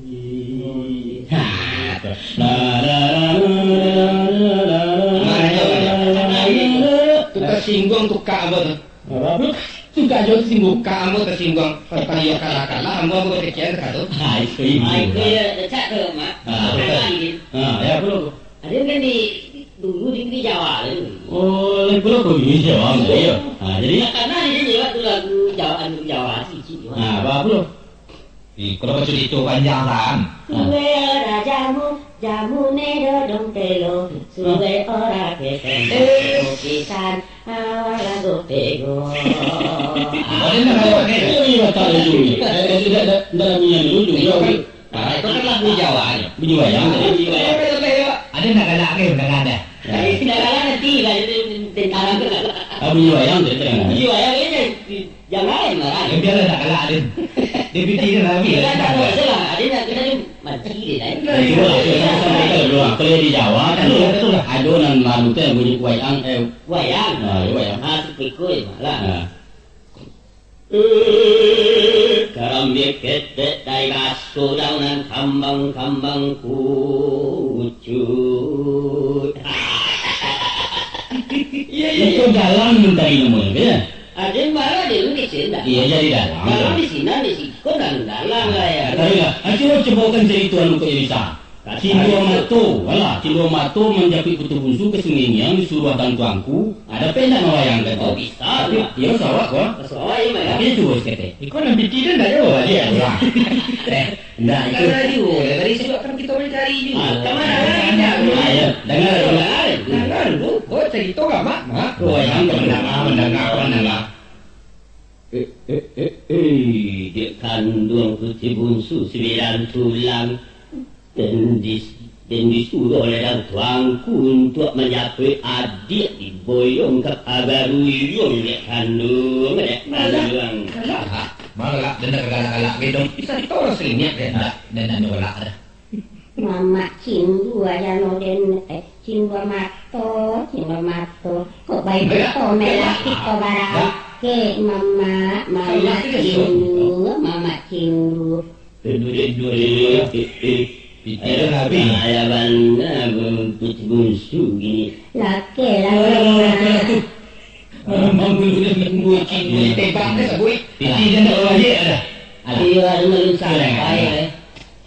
La, la, la, la, la, la, la, la, la, la, la, la. Nah, itu, itu. Tu tasingguang tu kak ambo tu. Apo? Tu kak jo tasingguang. Kak ambo tasingguang. Pas iyo kalah-kalah, ambo, ambo kecek tu kak tu. Ha, itu, itu. Ha, itu yo, cak tu, Mak. Ha. Kalah, gitu. Ha, yo, apo lo? Ado kan di, dulu di, di Jawa tu. Oh, lain pulo tu di Jawa, iyo. Ha, jadi? Karano ado lewat tu lagu Jawa, lagu Jawa, sikik tu. Ha, apo, apo lo? Ih, kalau bacurito panjang, Tan. Suwe ora jamu, jamune dodong telo, suwe ora keseng, eh, pisan, awak lagu pego. Ado nak kayak ni? Iyo, iyo, tak ada ujung ni. Eh, eh, tidak, tidak, tidak ada minyak dulu, ujung. Iyo, kan? Ah, itu kan lagu Jawa ni. Bunyi wayang. Bunyi wayang. Ado nak galak ke, nak galak? Tapi tidak galak nanti lah, itu tentara tu lah. Ah, bunyi wayang tu, tentara. Bunyi wayang ni, Jangan marah. Ya, biarlah tak galak, Din. Dia piti dia lah, Din. Dia tak tahu saja lah. Dia nak kena dia mati dia, kan? Nah, itulah, saya sampaikan dulu, ah. Kalau di Jawa, kan, betul lah. Ado nan lalu tu yang bunyi wayang, eh. Wayang. Ah, ya, wayang. Ah, sepikul je, Mak, lah. Ah. Eh, karambia ketek dai baso daunan kambang-kambang kucuik. Iya, iya, iya. Itu dalang nan tadi namonyo, ya? Ado nan marah, ado nan kecil, ndak? Iya, jadi dalang. Kalau di sinan, di siko, dalam-dalam lah, ya. Nah, tadi lah. Ah, cubo, cubo kan carito anu kok bisa. Cindua mato, alah, cindua mato manjapuik Putu Bunsu ka Sungai Ngiang, disuruah Tuanku, ado pe indak mawayangkan tu? Oh, bisa, tapi, Mak. Iyo, sawak ko. Sawak, iyo, Mak, ya. Tapi cubo saketek. Iko nan piti tu ndak jauah, dia pulang. Eh, ndak, itu. Karano juo, dari situ kan kito mancari juo. Ah, ka mano lah, indak, Mak? Ah, iyo, danga dulu. Danga dulu, ko carito ka Mak, Mak. Ko wayang ka mandanga, mandanga, mandanga. Eh, eh, eh, eh, dek kanduang Puti Bunsu sambilan tulang. Den di-, den disuruah oleh dang tuangku untuak manjapuik adiak diboyong ka pagaruyuang dek kanduang, dek kanduang. Alah, malah den dak galak-galak be dong. Bisa ditolong singek den dak, den dak galak dah. Mamak cindua jano den, eh, cindua mato, cindua mato. Kok baik to melak kito barangkek, Mamak, Mamak cindua, Mamak cindua. Aduh, aduh, aduh, aduh. Eh, eh, eh. Piti dah habis. Bahaya bana, Puti Bunsu gini. Laki, laki. Alah, alah, alah, alah, tu. Alah, manggulu dia, manggulu cik, boleh tembak dia, sabui. Piti dah tak balik dah. Alah. Iyo, alun sampai, eh.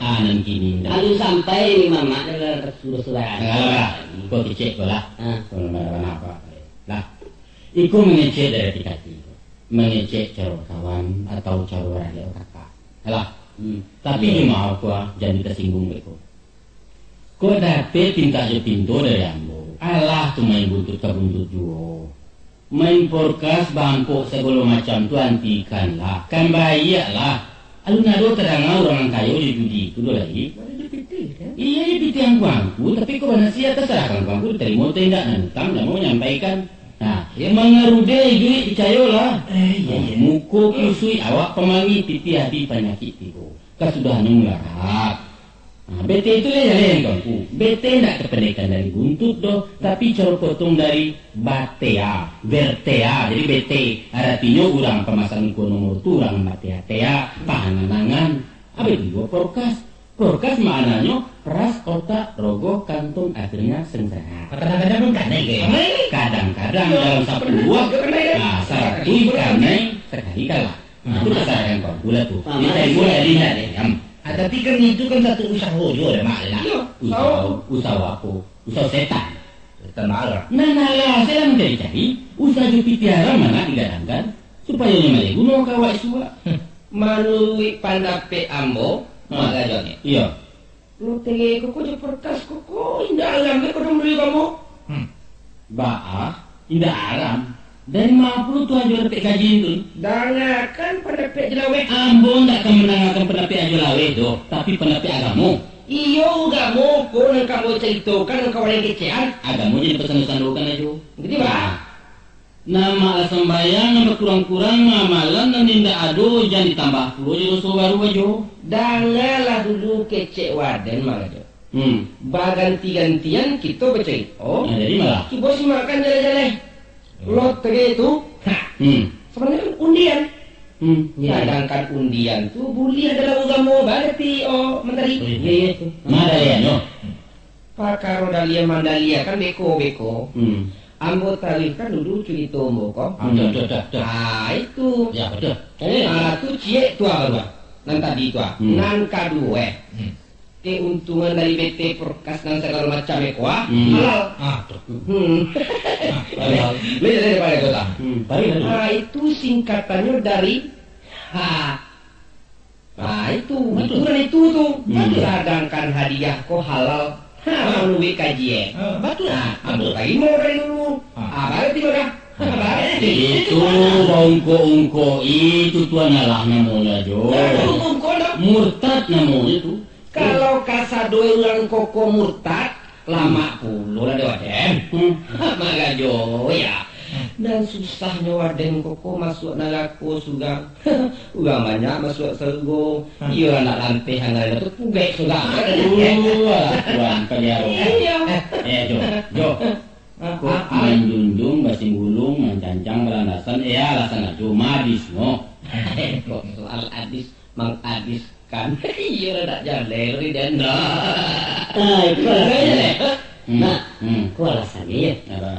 Ah, nan kini dah. Alun sampai ni, Mamak, dah, dah, dah, sudah, sudah. Alah, alah. Kau kecek kau lah. Ah. Kau nak apa? Lah. Iko mangecek dari hati-hati. Mangecek caro kawan atau caro rakyat kakak. Alah. Hmm. Tapi, iyo, maaf ko, ah, jan tasingguang beko. Kok dapek pintak jo pinto dari ambo. Alah tu main buntut ka buntut juo. Main porkas, bangkok, sagalo macam tu antikanlah. Kan baiaklah. Alun ado tadanga urang nan kayo jo judi tu doh lai. Iyo, jo piti angku-angku, tapi kok bana sia, tasarah ka angku-angku, ditarimo atau indak, nan utang ndak mau manyampaikan. Nah, mangarudeh iduik, picayolah. Eh, iyo, iyo. Muko kusuik, awak pamangi, piti abih panyakik tibo. Kasudahnyo mularat. Nah, bete tu lai jaleh angku-angku. Bete ndak kapandekan dari buntut doh, tapi caro potong dari batea, bertea. Jadi bete, aratinyo urang pamasang iko nomor tu urang batea-tea, paangan-angan. Abih tu juo porkas. Porkas maknanyo peras, otak, rogoh, kantong, akhirnya sengsara. Kadang-kadang pun kanai, kan? Kadang-kadang dalam sapuluah, nah, saratuih kanai, sakali kalah. Nah, itu kasalahan kau pula tu. Dia mulai dari nak diam. Ah, tapi kan itu kan satu usaha juo, Mak, lah. Iyo, usaha, usaha apo? Usaha setan. Setan marah. Nah, nah, lah, saya mencari-cari, usaha jo piti haram ma nan digadangkan, supayo nyo maleh guno ka awak isuak. Manuruik pandapek ambo, Mak Rajo ni. Iyo. Loteri ko, ko jo porkas ko, ko indak aram, ko dong bali kamu. Hmm. Baa, indak aram. Dari ma pulo tu Ajo dapek kaji tu? Dangakan pandapek Ajo Laweh. Ambo ndak ka mandangakan pandapek Ajo Laweh doh, tapi pandapek agamo. Iyo, agamo ko nan ka ambo caritokan, nan ka urang kecekan. Agamo jan dipasando-sandokan, Ajo. Jadi, baa? Nah. Nan malah sambayang, nan bakurang-kurang, amalan nan indak ado, jan ditambah pulo jo doso baru, Ajo. Dangalah dulu kecek waden, Mak Rajo. Hmm. Baganti-gantian kito bacarito. Nah, jadi malah. Cubo simakkan jaleh-jaleh. Hmm. Loteri tu, ha. Hmm. Sabananyo kan undian. Hmm, iyo. Sadangkan undian tu buliah dalam ugamo, baa kecek, oh, Mantari. Buliah. Iyo, iyo, tu. Nah, dari anu. Pakaro daliah mandaliah kan beko-beko. Hmm. Ambo taruihkan dulu curito ambo ko. Ah, dah, dah, dah, dah. Ah, itu. Ya, betul. Ah, tu ciek tu baru ah. Nan tadi tu ah. Hmm. Nan kaduo, eh. Hmm. Keuntungan dari B T Perkas nan sagalo macam iko ah. Hmm. Halal. Ah, betul. Hmm. Ah, halal. Lai, lai, lai, lai, lai. Hmm. Baik, baik. Ah, itu singkatannyo dari, ha, Nah, itu, betul. Itu dan itu tu. Hmm. Sadangkan hadiah ko halal. Ha, ha. Manuruik kaji, eh. Ha, betul. Nah, ambo tarimo dari dulu. Ha. Ah, baru tibo dah. Ha, baru. Itu baungkok-ungkok itu tuan alah namonyo, Jo. Nah, itu ungkok-ungkok dah. Murtad namonyo tu. Kalau kasado urang koko murtad, Lamak pulo lah dek waden. Hmm. Marajo, ya. Nan susahnyo waden koko masuak narako surang. Urang banyak masuak sarugo. Hmm. Iyo lah nak lanteh angai tu pugek surang. Aduh, alah Tuan paliaro. Iyo. Eh, Jo, Jo. Ah, kok ah, ah. Manjunjung basimbulung, mancancang balandasan, eh, alasan ajo, madis, no. Kok soal adis, mangadis. Kan, iyo lah, dak jaleh lo di den. Ah, itu alasannyo. Hmm. Nah, hmm. Itu alasannyo, yo. Apo?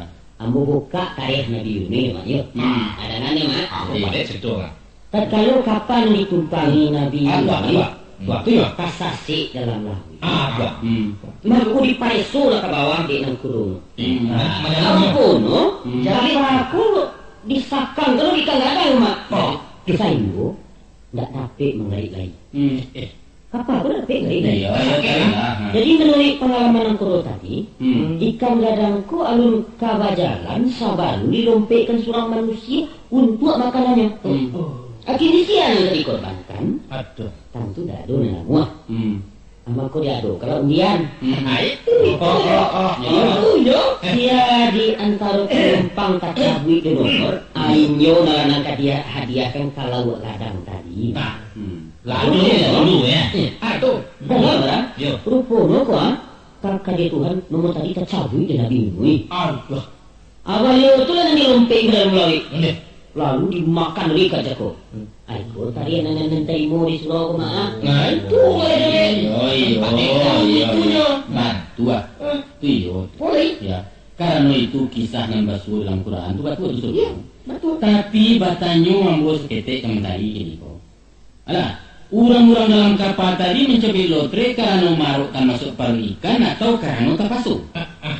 Ambo bukak tarikh Nabi Yunus, Mak, yo. Hmm. Adangan, yo, Mak. Apo, Mak? Dek, cerito, Mak. Tatkalo kapal ditumpangi Nabi Yunus, ah, tu, ah, tu, ah. Hmm. Tu, ah, tu, yo. Tasasek dalam lauik. Ah, tu, ah. Hmm. Mako dipareso lah ka bawah dek nangkodo. Hmm. Nah, manyalam, yo. Nangkodo, hmm, jadi bako disakang, kalau ikan gadang, Mak. Oh. Sainggo ndak dapek manggarik lai. Hmm. Eh. Kapal ko ndak dapek manggarik lai. Iyo, iyo, sakit, kan? Jadi, manuruik pangalaman nangkodo tadi, hmm, ikan gadang ko alun ka bajalan sabalun dilompekkan surang manusia untuak makanannyo. Hmm. Akhirnyo sia nan ka dikorbankan? Aduh. Tantu ndak ado nan namuah. Hmm. Ah, mako diadokanlah undian. Hmm. Ah, itu. Oh, oh, oh, oh. Itu, Jo. Sia di antaro panumpang tacabuik jo nomor, ah, inyo nan ka dihadiahkan ka lauak gadang tadi. Nah. Hmm. Lalu, lalu, yo. Eh. Ah, tu. Dengar, Bang? Yo. Ruponyo ko, ah, ka, ka di Tuhan, nomor tadi tacabuik dek Nabi Nuh. Aduh. Abah liau tu lah nan dilompek ka dalam lauik. Ondeh. Lalu dimakan oleh ikan cako. Hmm. Ai, ko tadi nan, nan, nan tarimo di surau ko, Mak, ah. Nah, itu, Mak, itu, eh. Iyo, iyo, tempat tinggal iyo, itunyo. Nah, tu ah. Eh. Tu iyo. Boleh. Ya. Karano itu kisah nan basuo dalam Quran tu batua tu, Sur. Iyo, batua. Tapi batanyo ambo saketek ka Mantari kini ko. Alah, urang-urang dalam kapa tadi mancabik lotre karano maarokkan masuak paruik ikan atau karano tapaso?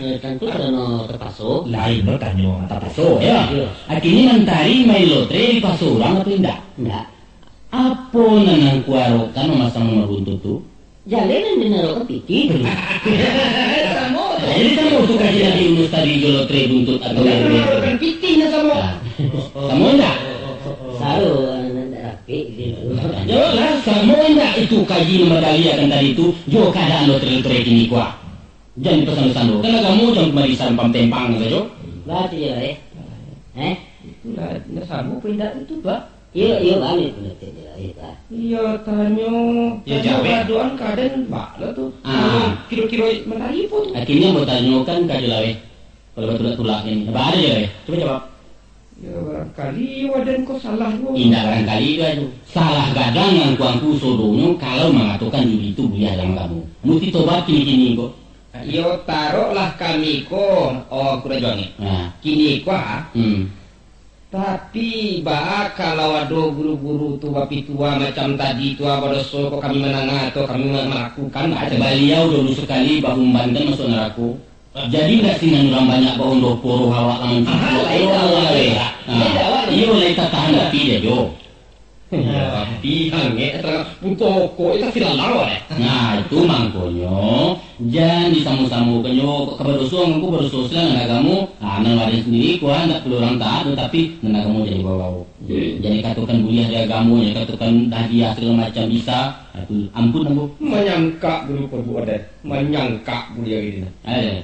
Eh, tantu karano tapaso. Lain lo tanyo tapaso, yo. Iyo. Akhirnyo Mantari main lotre dipaso urang atau indak? Indak. Apo nan angku arokkan mamasang nomor buntut tu? Jaleh nan dinarokkan pitih. Samo tu. Jadi samo tu kaji Nabi Yunus tadi jo lotre buntut atau lotre. Pitih nan samo. Nah. Samo indak? Saru, nan indak rapik gitu. Yolah, samo indak itu kaji nan badaliakan tadi tu, jo kaadaan lotre-lotre kini ko ah. Jan dipasando-sando. Kan agamo jan cuma disampang-tempang sajo. Batu je lah, eh. Eh? Itulah, nak samo apa indak itu, Pak? Iyo, iyo, balik pendapat je lah, eh, Pak. Iyo, tanyo, iyo, tanyo jawek. Badoan kaden, Pak, lah tu. Ah. Kiro-kiro Mantari apa tu? Akhirnyo batanyo kan ka je lah, eh. Kalau batulak-tulak ini. Apa ada je lah, eh? Cuba jawab. Ya, barangkali waden ko salah ko. Indak barangkali tu aju. Salah gadang angku-angku sodonyo kalau mangatokan judi tu buliah dalam agamo. Musti tobat kini-kini ko. Iyo, taroklah kami ko, oh, kurajuangi. Nah. Kini ko, ah. Hmm. Tapi, baa kalau ado guru-guru tu bapitua macam tadi tu, ah, badoso ko kami mandanga atau kami ma-, malakukan, baa tu? Baliau dulu sakali baumbankan masuak narako. Jadi, indak sinan urang banyak baundoh poroh awak lamun cukuik. Aha, lain awak, lain. Nah, lain awak. Iyo, lai tatahan tapi dia jo. Tapi angek, pun pokok itu silalau, eh. Nah, itu mangkonyo, jan disamo-samokannyo, kok ka badoso, angku badoso silang nan agamo. Ah, nan waden sandiri, kuan, indak pulo urang taat, tapi nan agamo jadi bawa. Hmm. Jadi katokan buliah di agamo, jadi katokan hadiah sagalo macam bisa. Ah, itu ampun, ambo. Manyangkak dulu perbuatan, manyangkak buliah ini. Ada.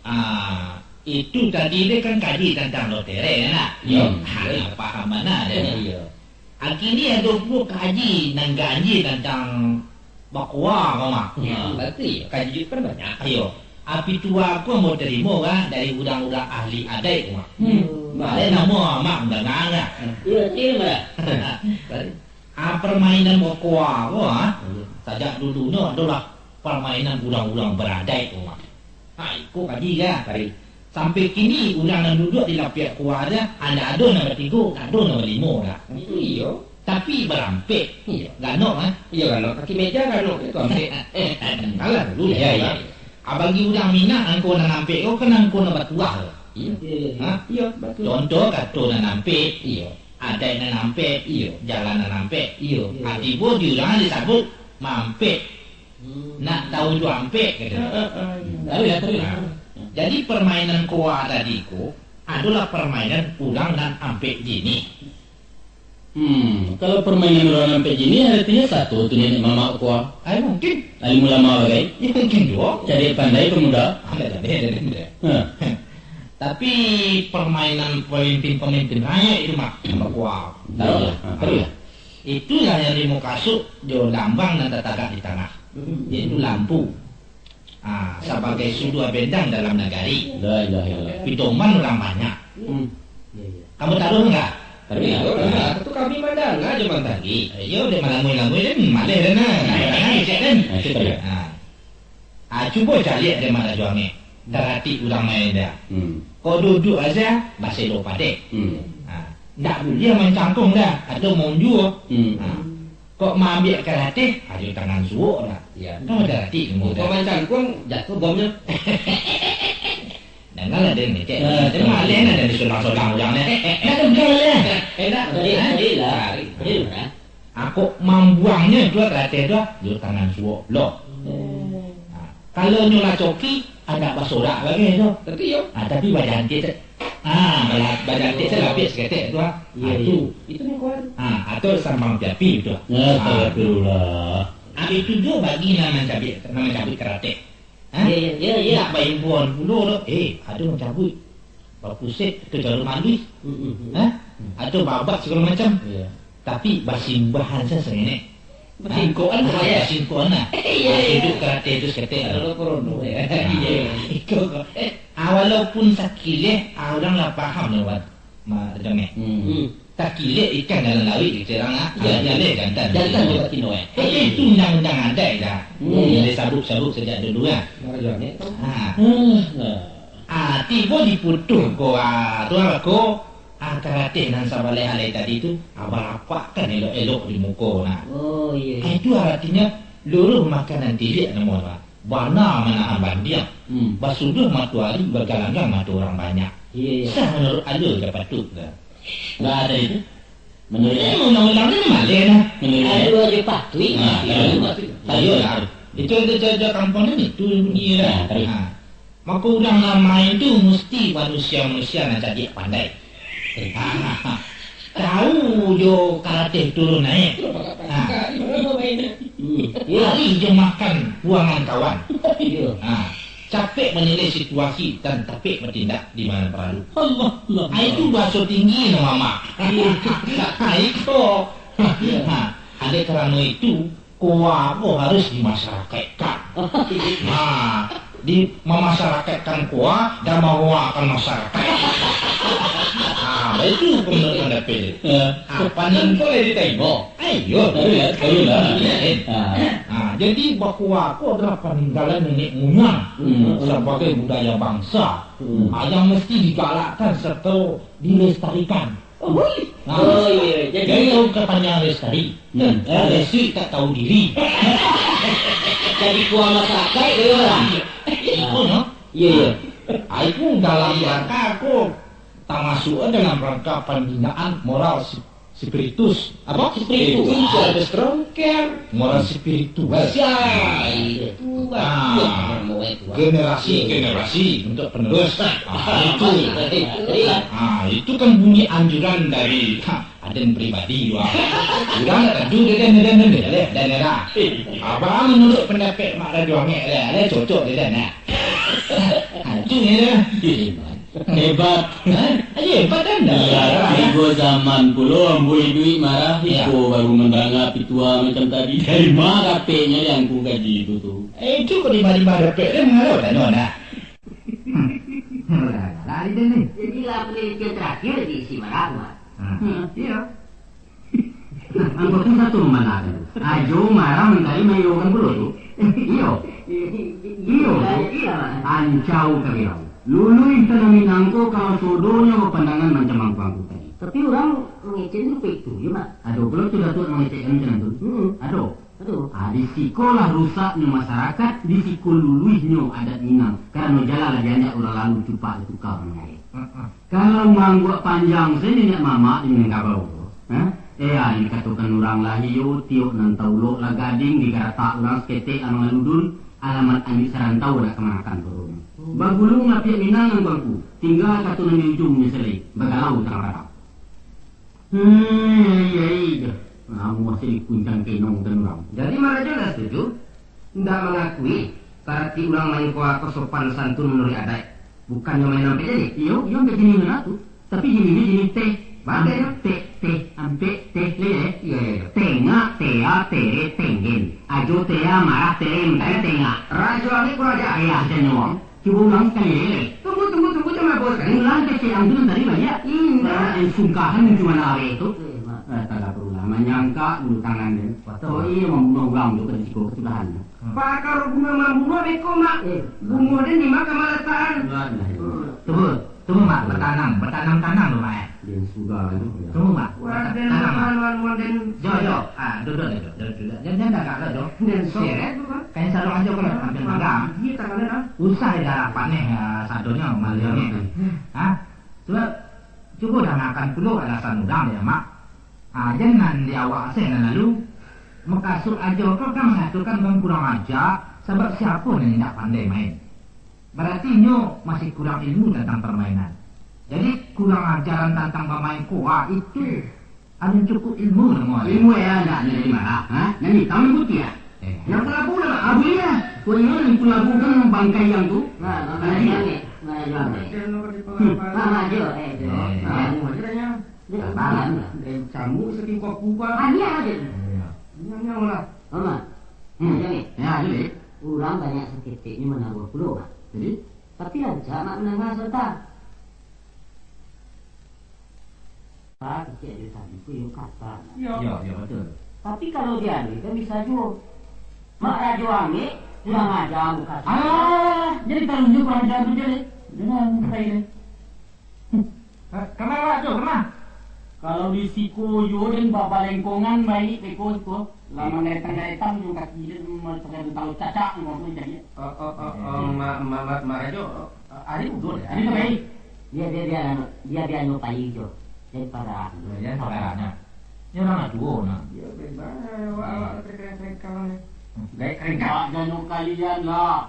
Ah, itu tadi deh kan kaji tantang lotre, kan, nak? Iyo. Ha, paham bana deh. Iyo. Kini ado pulo kaji nan ganjia tantang bakoa ko, Mak. Hmm, ha. Berarti kaji kan banyak. Iyo. Api tua ko ambo tarimo kan dari urang-urang ahli adaik ko, Mak. Hmm. Mak, namo Mak mandanga kan? Iyo, tarimo lah. Ah, permainan bakoa ko, ah. Hmm. Sajak dulunyo adolah Pamainan urang-urang baradaik tu, Mak. Ha, iko kaji lah. Sampai kini, urang nan duduak di lapiak kuwa tu, ndak ado nan batigo, ndak ado nan balimo lah. Itu iyo. Tapi barampek. Iyo. Ganok, ah. Iyo, ganok. Kaki meja ganok itu ampek. Alah, dulu. Iyo, iyo. Ah, bagi urang Minang, angko nan ampek ko, kan angko nan batuah. Iyo. Ha? Iyo, batua. Contoh kato nan ampek. Iyo. Adaik nan ampek. Iyo. Jalan nan ampek. Iyo. Iyo. Ah, tibo di urang disabuik mampek. Hmm. Nak tahu tu ampek, kata. Ah, ah, ah, iyo. Tahu ya, tahu ya. Nah, jadi, permainan kuwa tadi ko adolah permainan urang nan ampek jinih. Hmm, kalau permainan urang nan ampek jinih, artinyo sato tu niniak mamak kuwa. Ai, mungkin. Alim ulama bagai. Ya, mungkin juo. Cadiak pandai pemuda. Pandai, pandai, pandai, pandai. Ha. Tapi permainan pemimpin-pemimpin rakyat itu, Mak, kuwa. Tahu lah, ha, tahu lah. Itulah yang dimukasuik jo lambang nan tatagak di tanah, yaitu lampu. Ah, sabagai suduah bendang dalam nagari. La ilaha illallah. Pidoman urang banyak. Hmm. Kamu taruh ndak? Taruh. Iyo, lah. Tu kami mandanga jo mantanggi. Iyo, dek malangui-langui den, maleh den nah. Nah, cek den. Ah, cek den. Ah. Ah, cubo caliak dek Mak Rajo Angek. Taratik urang main dah. Hmm. Kok duduak aja, baselo padek. Hmm. Ah, ndak buliah mancangkong dah, atau maunjua. Hmm. Ah. Kok maambiak karateh, ajo tangan suok lah. Iya. Kan ada arti ilmu tu. Kok mancangkuang, jatuh bomnya. Dengarlah dia ni, cek. Ah, dia maleh nah dari solang-solang urang ni. Dah tu betul lah. Eh, dah, tadi, tadi lah. Tadi lah. Ah, kok mambuangnyo tu karateh tu, jo tangan suok lo. Hmm. Ah, kalau nyo lah coki, agak basorak lagi tu. Tapi yo. Ah, tapi bajantik tu. Ah, bala-, bajantik tu lapis ketek tu, ah. Iya, ah, itu. Iya. Itu ni kuat. Ah, atau sambang piapi tu. Ya, astagfirullah. Habis tu juo bagi nan mancabik, nan mancabik karateh. Ha? Iya, iya, iya, iya. Nak baimbuan pulo tu. Eh, ado mancabik. Bapusek ke jarum maluih. Mm, mm, mm. Ha? Atau babak segala macam. Iya. Tapi basimbahan sasengenek. Basingkokan. Ha? Basingkokan lah. Iya, iya. Duduk karateh tu saketek. Kalau corona, ya. Ha. Iya. Iko kok. Ah, walaupun sakileh, ah, urang lah paham lah, Wan. Ma-, Rajo Angek. Hmm. Hmm. Takilek ikan dalam lauik, kecek urang, ah. Iya, iya. Jaleh jantan. Jantan jo batino, eh. Tapi itu undang-undang adaik dah. Hmm. Yang disabuik-sabuik sajak dulu lah. Rajo Angek tu. Ha. Hmm. Ah, tibo diputuih ko, ah, tu apa ko? Ah, karateh nan sabaleh alai tadi tu, ah, balapakkan elok-elok di muko nah. Oh, iya, iya. Ah, itu artinyo luruih makanan tiliak namo nah. Bana manahan bandiang. Hmm. Basuduah matoari bagalanggang mato urang banyak. Iya, iya. Sah manuruik alua jo patuik tu. Ndak ado itu. Manuruik. Ini undang-undang ni maleh nah. Manuruik. Alua jo patuik. Nah, iyo. Iyo lah. Itu ado jo-, jo kampuang ni tu bunyi lah. Nah, taruih. Ha. Mako, urang nan main tu musti manusia-manusia nan cadiak pandai. Tahu jo karateh turun naiak. Ha. Hari jo makan buangan kawan. Ha. Capek manilai situasi dan tapek batindak di mana paralu. Allah, Allah. Ha, itu bahaso tinggi namo, Mak. Ha, itu. Ha. Oleh karano itu, Koa ko harus dimasarakaikkan. Nah, di, mamasarakaikkan koa dan makoakan masarakaik. Nah, baitu ko menurut pandapek. Ya. Ah, paningko lai ditaimo. Ayo. Tahu ya, tahu lah. Ah. Ah, jadi bakoa ko adalah paninggalan nenek muyang, hmm, sabagai budaya bangsa. Hmm. Ah, yang mesti digalakkan serta dilestarikan. Oh, boleh. Nah, oh, iya. Jadi, jadi tahu kapanjang lestari. Hmm. Eh, lestari tak tahu diri. Jadi kuah masakai dari orang. Iko, no? Iya, iya. Ah, itu dalam rangka aku, tamasuak dalam rangka pembinaan moral si-, spiritus. Apa? Spiritus. Spiritus. Ada strong care. Moral spiritual. Siap. Itu, ah, generasi ke generasi untuk penerus. Ah, itu. Ah, itu kan bunyi anjuran dari, ha, aden pribadi jua. Urang nak tadu, den, den, den, den, den, den, den, den. Apa menurut pendapat Mak Rajo Angek, den, den, cocok, den, den, nah. Ha, itu ya. Hebat. Hah? Ayo, hebat kan? Iya, tigo zaman pulo ambo iduik marah, iya, iko baru mandanga pitua macam tadi. Dari ma dapeknyo yang ku gaji tu, tu? Eh, itu kok di ma-di ma dapek dia mangarau tanyo, nak? Hmm. Lari dia ni. Jadilah penelitian terakhir diisi marah, Mak. Hmm. Hmm, iya. Angko tu satu mamana tu. Ajo marah mancari mailokan pulo tu. Eh, iyo. Iyo, iyo, ancau kabirau. Luluih tanah Minang ko kalau sodonyo bapandangan mancam angku-angku tadi. Tapi urang mangecek rupo itu, yo, Mak? Ado pulo tu Datuak mangecekkan macam tu? Hmm. Ado. Ado. Ah, di siko lah rusaknyo masarakat, di siko luluihnyo adat Minang. Karano jalan lah dianjak urang lalu, cupak dituka urang lain. Heeh. Kalau mangguak panjang se niniak mamak di Minangkabau tu, ha? Eh, ah, dikatokan urang lah iyo, tiok nan taulok lah gading, digaratak urang saketek lah mangaludun, alamat ambiak sarantau dak kamanakan baru ni. Hmm. Bagulu mapiak Minang nan bangku, tingga kato nan di ujung ni salai, bagalau tangah padang. Hei, hei, hei, dah. Namuah se dikuncang kenong kan urang. Jadi, Marajo ndak setuju? Ndak mangakui, barati urang main koa ko sopan santun manuruik adaik, bukannyo main ampek jadi? Iyo, iyo, ampek jini bana tu. Tapi jininyo jini teh. Bagai, yo. Ampek, teh, ampek, teh, le, eh? Iyo, iyo, iyo. Tengak, tea, tere, tenggen. Ajo, tea, marah, tere, mantari, tengak. Rajo angek kurang aja. Eh, aja nyawang. Cubo ulang sakali lai. Tunggu, tunggu, tunggu, jan mabos sakali. Ulang kecek ang tu nan tadi baliak. Indak. Urang nan sungkahan cuma laweh tu. Eh, Mak. Eh, tagak pulang lah. Manyangkak dulu tangan den. Batua. Oh iyo, mambunuah urang tu ka di siko, kasudahan tu. Hmm. Pakaro bunuah-mambunuah beko, Mak. Eh. Bunuah den di ma ka malatakan? Alah. Hmm. Cubo, cubo, Mak, batanang, batanang-tanang tu, Mak, eh. Den sudah tu. Cubo, Mak. Wah, den tanang, Mak. Wan, wan, wan, den. Jo, jo. Ah, duduak, duduak, duduak, duduak. Jan, jan tagak lah, jo. Den sok. Seret. Kain sarung ajo kalau tampil magang. Iya, tangan den, ah. Usah di darah paneh, ah, sadonyo, maliang ni. Hmm. Ha? Cubo, cubo dangakan pulo alasan urang, yo, Mak. Ha, jan nan di awak se nan lalu. Mukasuik ajo ko kan mangatokan urang kurang aja, sabab siapo nan indak pandai main? Barati inyo masih kurang ilmu tantang parmainan. Jadi, kurang ajaran tantang bamain koa itu alun cukuik ilmu namo e. Ilmu e ndak ado di ma, ha? Nan itam nan putiah. Eh. Nan palabu namo? Ah, buliah. Ko inyo nan palabu kan bangkai yang tu. Nah, nah, nah, nah, nah, nah, nah, nah. Hmm. Nah, nah, jo, eh, jo. Eh. Nah, nah, nah. Sabar. Eh, camuk saking kuat-kuat. Ah, dia aja. Iya. Nyang, nyang lah. Mama. Hmm. Jangan. Ya, jadi. Urang banyak saketeknyo manaruah pulo, Mak. Jadi? Tapi rancak Mak mandanga sabanta. Pak, kecek ado tadi ko iyo kata. Iyo. Iyo, iyo, batua. Tapi kalau dialuihkan bisa juo. Mak Rajo angek, kurang aja muka. Alah, jadi tarunyo kurang aja tu jadi. Jangan muka ini. Hah? Kama awak tu, kama? Kalau di siko yo den babalengkongan baik beko siko. Lah manggaretang-garetang jo kaki den, ma-, pakai rantau cacak jo tu jadi. Oh, oh, oh, oh, Ma-, Ma-, Ma-, Mak Rajo, oh, ari udah deh. Ari tu baik. Bia, bia, bia, anu, bia, bia anu pai jo. Jadi pada. Yo, jan sabarannyo. Nyo urang lah tuo, nah. Yo, bebas, awak, awak terkengkang ni. Gaek keringkang. Dak janyo kalian lah.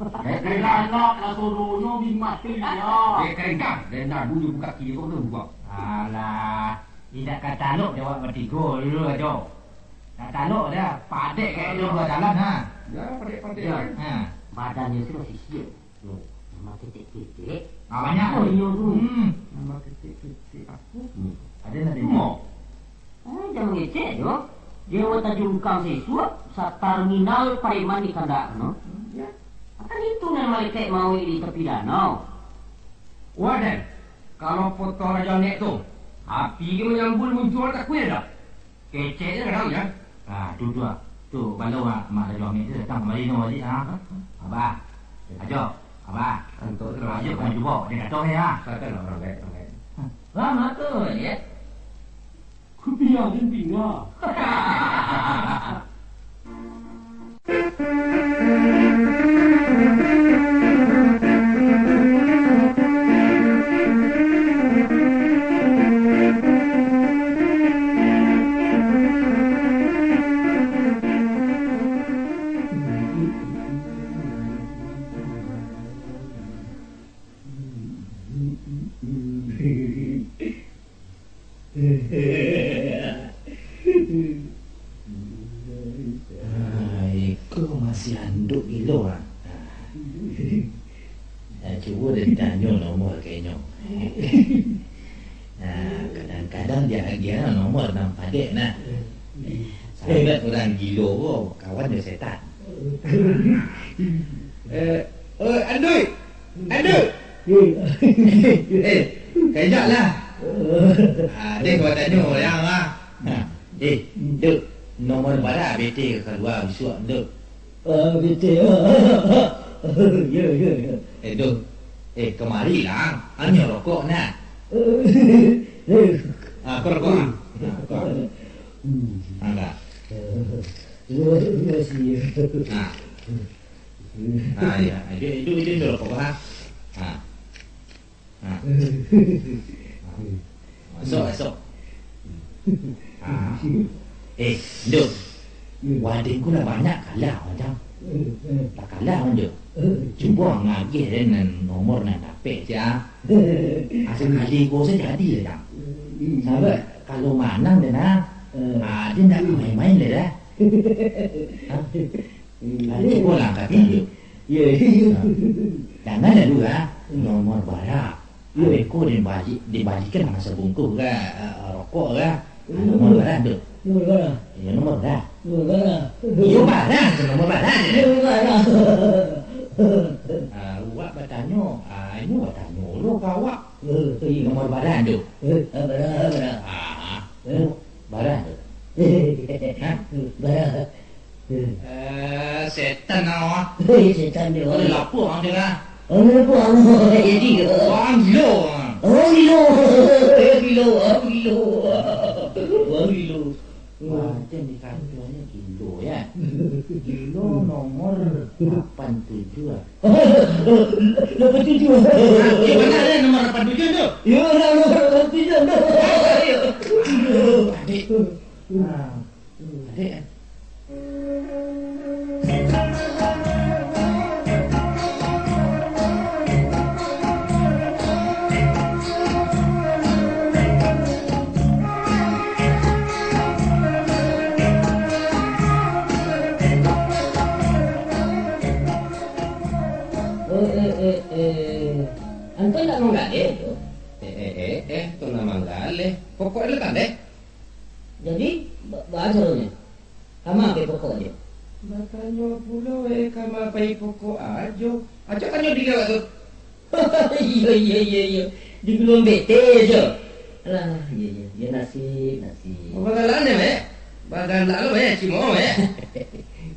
Gaek keringkang. Kalian lah, lah sodonyo bi mati lah. Gaek keringkang. Dan nak dulu buka kiri kau tu buka. Alah, indak ka talok dek awak batigo dulu, Ajo. Nak talok dah, padek kayak dulu buat jalan, ha. Ya, padek-padek kan. Ha. Badannyo tu masih siap. Tuh, nambah ketek-ketek. Ah, banyak. Oh, iyo tu. Hmm. Nambah ketek-ketek. Aku. Hmm. Ada nak dengar? Ah, jan mangecek jo. Dewa tajungkang saisuak, satarminal pareman di kandak, no? Ya. Akan itu nan malaikat mauik di tapi danau. Wah, den. Kalau potong rajo angek tu, api ge manyambul muncuang takuik dah. Kecek je kadang, ya. Ah, tu, tu, ah. Tu, balau, ah, Mak Rajo Amik tu datang kamari no baliak, ah. Abah. Ajo, Abah. Antok tu, Ajo, Abah. Kamu cubo, dia kato, ya. Katalah orang gaek, orang gaek. Lama tu, ya. Kupiah dan pingga. Ah, iko masih anduk gilo, ah. Ah, cubo den tanyo nomor ka inyo. Ah, kadang-kadang dia agiah nomor nan padek nah. Sahabat urang gilo ko, kawan jo setan. Eh, oh, Andui! Aduh! Eh, kajak lah. Ah, deh, gua tanyo yang lah. Nah, eh, Duk, nomor bara B T ka kalua bisuak, Duk? Ah, betul. Ya, ya, ya. Eh, Dok. Eh, kamari lah. Anyo rokok nah. Ah, ko rokok, ah. Ah, ko. Hmm. Ah, dah. Terima kasih. Ah. Ah, ya. Itu, itu, itu, itu rokok, ah. Ah. Ha. Masuk, masuk. Ha. Eh, Nduk. Waden ko lah banyak kalah, Jang. Lah kalah, Nduk. Cubo ang agiah den nan nomor nan dapek, Jang. Asa kali ko sajo jadi, Jang. Sabab kalau manang den, ah, ah, den ndak main-main lai dah. Ha? Hmm. Ah, cubo lah angkatan tu. Yo, yo. Ha. Jangan lalu, ah. Hmm. Nomor bara. Yo. Abih ko den bali-, den balikan lah sabungkuih ka, ah, rokok ka. Ah, hmm. Nomor bara tu. Nomor bara. Yo, nomor bara. Nomor bara. Yo, bara tu, nomor bara tu. Nomor bara. Ah, awak batanyo, ah, inyo batanyo lo ka awak. Hmm, iyo. Nomor bara tu. Eh, ah, bara, bara. Ah, eh. Bara tu. Ha? Bara. Eh, setan awak. Hei, setan dia. Ada lapor ang dengar. Oh, lapor ang. Jadi ke? Wang gilo. Oh, gilo. Eh, gilo. Oh, gilo. Wang gilo. Macam di kantornya gilo, ya. Gilo nomor lapan tujuh, ah. Lapan tujuh. Nah, di mana ada nomor lapan tujuh tu? Ya, nomor lapan tujuh tu. Adik. Nah. Adik, eh. Eh, eh, eh, eh. Antu ndak manggaleh tu? Eh, eh, eh, eh, tu nan manggaleh. Pokok le tandeh. Jadi, ba-, baa caronyo? Kama pai pokok ajo? Batanyo pulo, eh, kama pai pokok ajo? Ajo tanyo diri awak tu. Iyo, iyo, iyo, iyo. Di guluang bete ajo. Alah, iyo, iyo. Yo, nasib, nasib. Bagalak ni, Mek? Bagalak lo, Mek? Cimo, Mek?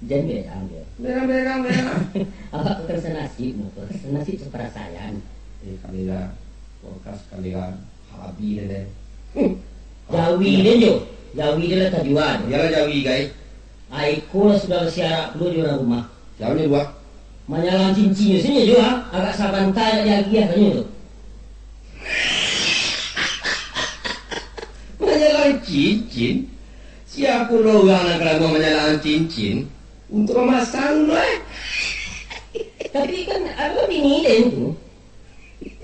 Jan, Mek, jan, Mek. Berang, berang, berang. Awak bukan sanasib, Mak. Sanasib saparasaian. Eh, kali lah. Kulkas kali lah. Abi den, den. Jawi den jo. Jawi den lah tajua tu. Iyolah jawi, gai. Ai ko lah sudah basiarak pulo jo urang rumah. Sia nyo duo? Manyalang cincinnyo sajo jo, ah. Agak sabanta agak diagiah kanyo tu. Manyalang cincin? Sia pulo urang nan ka labuah manyalang cincin? Untuak mamasang tu, eh? Tapi kan, ado bini den tu.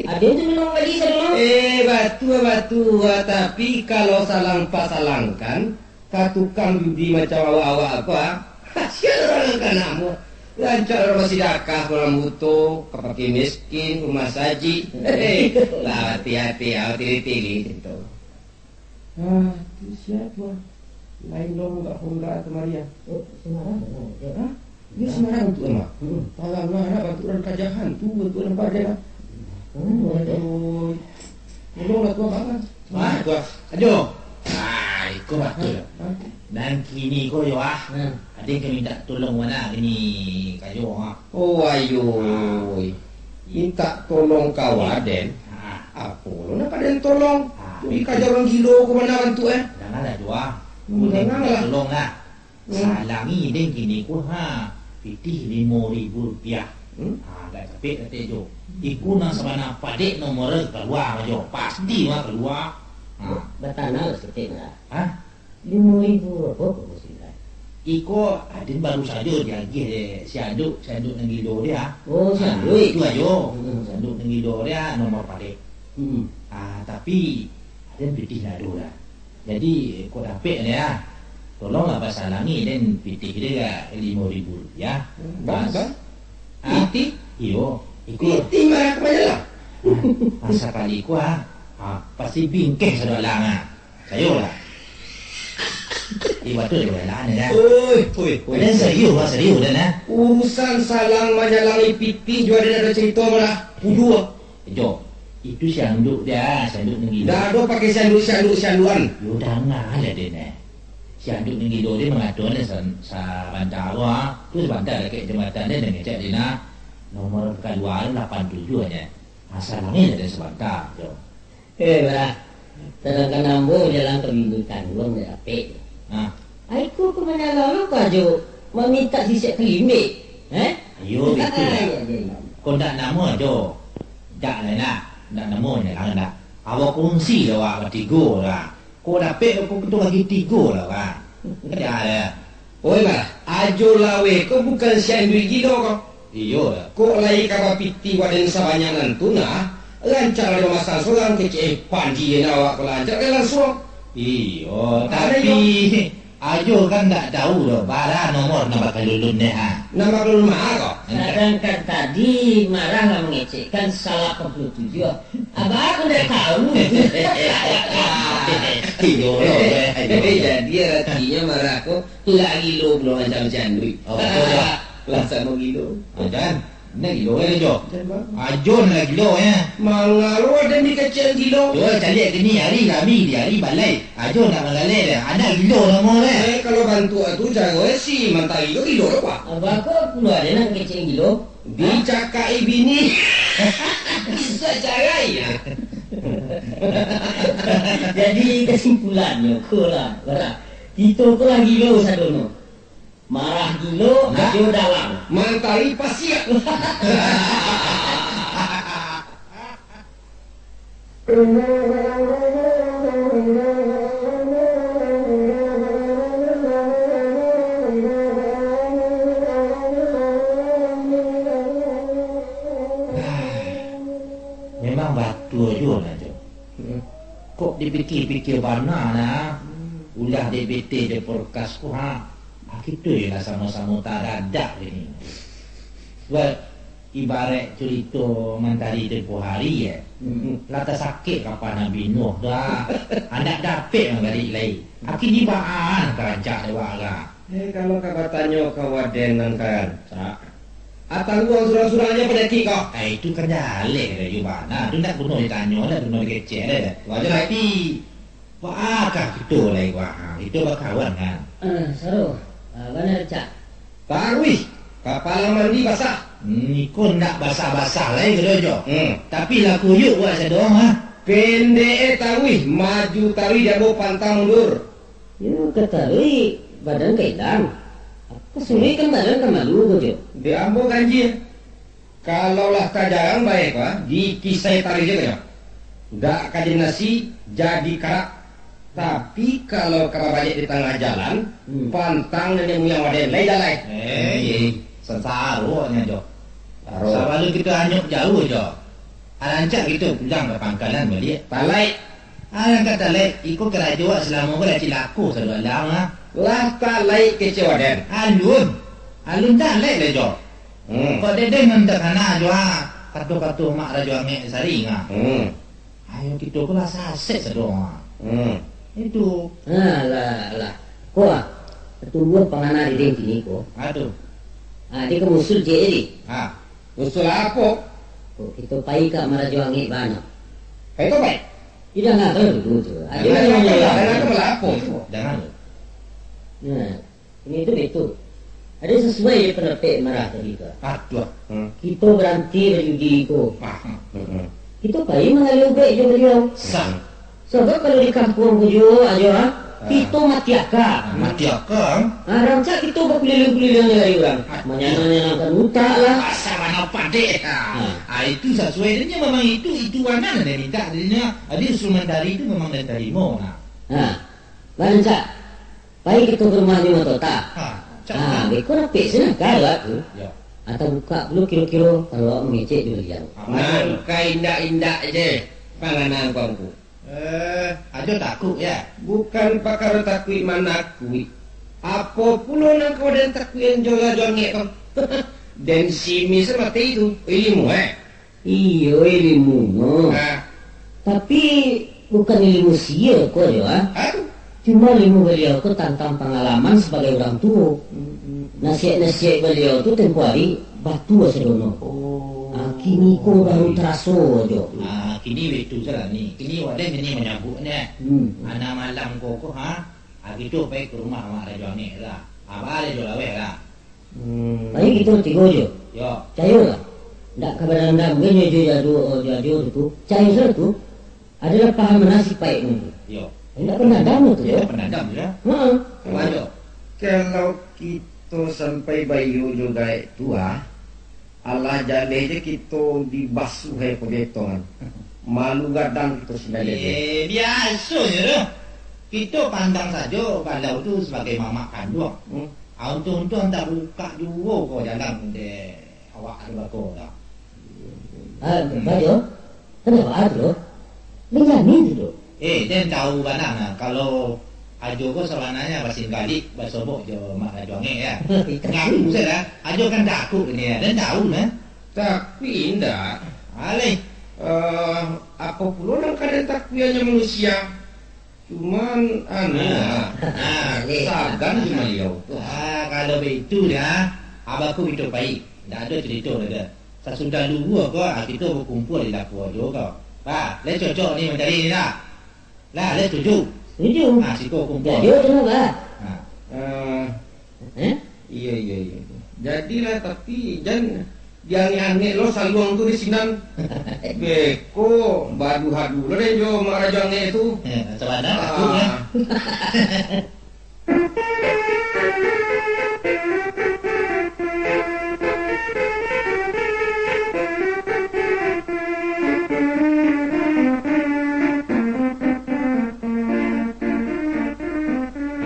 Aden tu minum lagi sadonyo. Eh, batua, batua. Tapi, kalau salang pasalangkan, ka tukang judi macam awak-awak ko, ah, kasian urang nan ka namo. Rancak urang basidakah, urang buto, ka fakir miskin, rumah sajik. Hehe. Lah, hati-hati, ah, tiri-tiri, tu. Ah, tu sia tu, ah? Lain lo munggah-munggah kamari, ah. Oh, Semarang, Bang. Hah? Iyo, Semarang tu, Mak. Hmm. Talang lah, anak bantuak urang kajahan tu, bantuak urang padan, ah. Hmm, boleh. Aduh. Tolonglah tu, Abang, ah. Wah, tu, ah. Ajo. Ah, iko batua. Hah? Hah? Nan kini ko yo, ah. Hmm. Aden ka mintak tolong wak nah kini ka yo, ah. Oh, ayoi. Ah. Mintak tolong ka waden. Ah. Apo lo nan ka den tolong? Ah, tu dikaja urang gilo ko bana bantuak, eh. Janganlah jo, ah. Hmm, janganlah. Tolong lah. Hmm. Salangi den kini ko, ha, pitih limo ribu rupiah. Hmm? Ha, agak capek katek jo. Iko nan sabana padek nomor kalua jo. Pasti mah kalua. Ha. Batana lah saketek lah. Ha? Limo ribu apo ko, Bos Indra? Iko aden baru sajo diagiah dek si Anduk, si Anduk nan gilo dia. Oh, si Anduk. Ah, itu ajo. Hmm. Si Anduk nan gilo dia nomor padek. Hmm. Ah, tapi aden pitih ndak ado lah. Jadi, ko dapek dia, tolonglah basalangi den pitih dia ka limo ribu rupiah. Hmm, bang, bang. Ah, pitih? Iyo, iko. Pitih mah ka manyalang. Ah, sakali ko, ah, ah, pasti bingkeh sadoalang, ah. Sayolah. Eh, batua jo lah, dah. Oi, oi, oi. Aden serius, ah, serius, dah, nah. Urusan salang manyalangi pitih jo aden ado carito malah. Kudu, ah. Jo, itu si Anduk dia, si Anduk nan gilo. Ndak ado pakai si Anduk, si Anduk, si Anduan. Yo, danga lah den, eh. Si Anduk nan gilo tadi mangato ni sa-, sabanta ko, ha. Tu sabanta dakek jambatan tadi, nan ngecek di na, nomor kaduo lapan tujuah nyo. Asa langik ado sabanta, jo. Eh, Barah. Sadangkan ambo jalan ka bini kanduang dak dapek. Ha. Ai ko ka mano lo ko Ajo mamintak sisek kalimbek, eh? Iyo, betul lah. Iyo, iyo, iyo. Ko ndak namo Ajo. Jak lah nak, ndak namo nyo lah ndak. Awak kongsi lah awak batigo lah. Ko dapek ko tu bagi tigo lah, Bang. Kecek deh. Oi, Bang, Ajo Laweh ko bukan si Andui gilo ko? Iyo, dah. Kok lai ka bapiti waden sabanyak nan tu nah, rancak lah mamasang surang kecek, eh, Panji nah awak ko lah, rancak lah langsuang. Iyo, tapi Ajo kan ndak tahu doh, bara nomor nan bakal lulun deh, ha. Nan bakal lulun ma ko? Sadangkan tadi Marah lah mangecekkan salapan puluah tujuah. Abah aku ndak tahu. Iyo, lo, eh, iyo. Jadi, aratinyo Marah ko ndak gilo pulo macam si Andui. Oh, betul, Jo. Lah samo gilo. Ah, jan. Ndak gilo, eh, Jo. Jan, Bang. Ajo ndak gilo, eh. Mangalo ado dikecek gilo? Yo, caliak kini hari kami di hari balai. Ajo ndak manggaleh deh. Anak gilo namo deh. Eh, kalau bantuak tu caro, eh, si Mantari tu gilo, Pak. Abah ko pulo ado nan kecek gilo? Dicakak-i bini. Bisa carai, ya. Jadi, kesimpulannyo, ko lah, Barah. Kito ko lah gilo sadono. Marah gilo, Nah. Ajo dalang. Mantari pasiak. Memang batua juo lah, Jo. Hmm. Kok dipikia-pikia bana nah, Hmm. ulah dek bete jo porkas ko, ha. Ah, kito yo lah samo-samo tadadak kini. Buat Ibaraik curito mantari tempo hari, eh. Hmm. Lah tasakik kapa Nabi Nuh dah. Andak dapek manggarik lai. Akinyo baa nan ka rancak dek wak lah. Eh, kalau ka batanyo ka waden nan ka rancak, atangguang surang-surang ajo panyakik ko. Eh, itu kan jaleh dah, Yubana. Tu ndak guno ditanyo, ndak guno dikecek dah. Wajar. Tapi, Baa ka kito lai, wah, kito bakawan kan? Ah, saro. Ah, bana, Cak. Taruih, kapalo mandi basah. Hmm, iko ndak basah-basah lai, Kedojo. Hmm. Tapi lah kuyuak buek sado, ha? Pendek e taruih, maju taruih, di ambo pantang mundur. Yo, ka taruih, badan ka ilang. Ka sungai kan badan ka malu, Kedojo. Di ambo ganjia. Kalau lah tajarang bae ko, ah, dikisai taruih je ko. Dak ka jadi nasi, jadi karak. Tapi, kalau ka babaliak di tangah jalan, Hmm. pantang niniak muyang waden lai jalai. Eh, sansaro nyo, Jo. Saro. Sabalun kito anyuik jauah, Jo. Arancak kito pulang ka pangkalan baliak. Talaik. Arancak talaik, iko karajo wak salamo ko lah cilako sado alang, ah. Lah talaik kecek waden. Alun. Alun talaik lai, Jo. Hmm. Kok dede nan takana jo, ah, kato-kato Mak Rajo Angek Sari, ah. Hmm. Ayo kito ko lah sasek sado, ah. Hmm. Itu. Alah, alah. Ko, ah, tumbuah pangana dede kini ko. Ah, tu. Ah, dia ka musul je, jadi. Ah. Musul apo? Ko, kito pai ka Mak Rajo Angek bana. Pai ko, pai? Ih, jangan tahu dulu tu. Ah, Jangan, dia jangan, jangan, jangan, jangan. Jangan. Nah. Ini tu betul. Ado sasuai jo pandapek Marah tadi ko. Aduh. Hmm. Kito baranti bajudi ko. Ah, hmm. Kito pai manggaleh ubek jo baliau. Sah. Sabab kalau di kampuang ko juo ajo, ah, Ah. kito mati aka. Mati aka? Ah, rancak kito bakuliliang-kuliliang nyari urang. Aduh. Manyanang-nyanangkan utak lah. Pasal mana padek, ah. Ah. Ah, itu sasuai dek nyo memang itu, itu wanan nan minta dek nyo. Adi usul mantari itu memang nan tarimo, nah. Ah. Rancak. Pai kito ka rumahnyo Matota. Ha, cak Ha, mano? beko rapek sinan ka awak tu. Yo. Atau bukak pulo kiro-kiro, kalau awak mangecek jo baliau. Nan ka indak-indak je, panganang ko angku. Eh, Ajo takuik, yo? Bukan pakaro takuik manakuik. Apo pulo nan ka den takuikan jo Rajo Angek ko? Den simis mati tu, ilimu, eh? Iyo, ilimunyo. Ah. Tapi, bukan ilimu sia ko jo, ah. Ah, tu. Cuma ilimu baliau ko tantang pangalaman sabagai urang tuo. Hmm, hmm, hmm. Nasihat-nasihat baliau tu tempo ari batua sadono. Oh. Ah, kini ko baru taraso jo. Ah, kini baitu salah ni. Kini wadah kini manyabuik ni, eh. Hmm. Anak malam ko ko, ha? Kito pai ka rumah Mak Rajo Angek lah. Abah Rajo Laweh lah. Hmm, payi kito tigo jo. Yo. Cayo lah. Ndak ka badandam ge nyo jo Ajo, jo Ajo tu. Cayo sajo tu. Adalah paham nasib baik tu. Yo. Ndak badandam tu, yo. Ndak badandam tu, yo. Ha. Abah Rajo. Kalau kito sampai baiyo jo gaek tu, ah, alah jaleh je kito dibasuah aia pabetongan. Malu gadang kito sinan. Eh, biasonyo tu. Kito pandang sajo balau tu sabagai mamak kanduang. Hmm. Ah, untuang-untuang tabukak juo ko jalan dek awak ado bako tu. Ah, Bajo, kenapa ado? Manjani tu, Dok. Eh, den tahu bana nah, kalau Ajo ko sabananyo basingkalik, basobok jo Mak Rajo Angek, ya. Ngaku sajo lah, Ajo kan takut ini, ya. Den tahu nah. Tapi indak. Alih. Eh, apo pulo nan ka den takuikan jo manusia? Cuman, anu, ah, ah, oke. Sagan cuma liau tu. Ah, kalau baitu dah, abah ko kito pai. Ndak ado carito lai dah. Sasudah luhua ko, ah, kito bakumpua di lapua Ajo ko. Bah, lai cocok ni mancari ni dah. Lah, lai setuju? Setuju. Ah, siko kumpua. Jadi, tu lah, bah. Ah. Eh? Iyo, iyo, iyo. Jadilah, tapi jan diangek-angek lo saluang tu di sinan. Beko, baduhadu lo den jo Mak Rajo Angek tu. Eh, sabana aku, ya.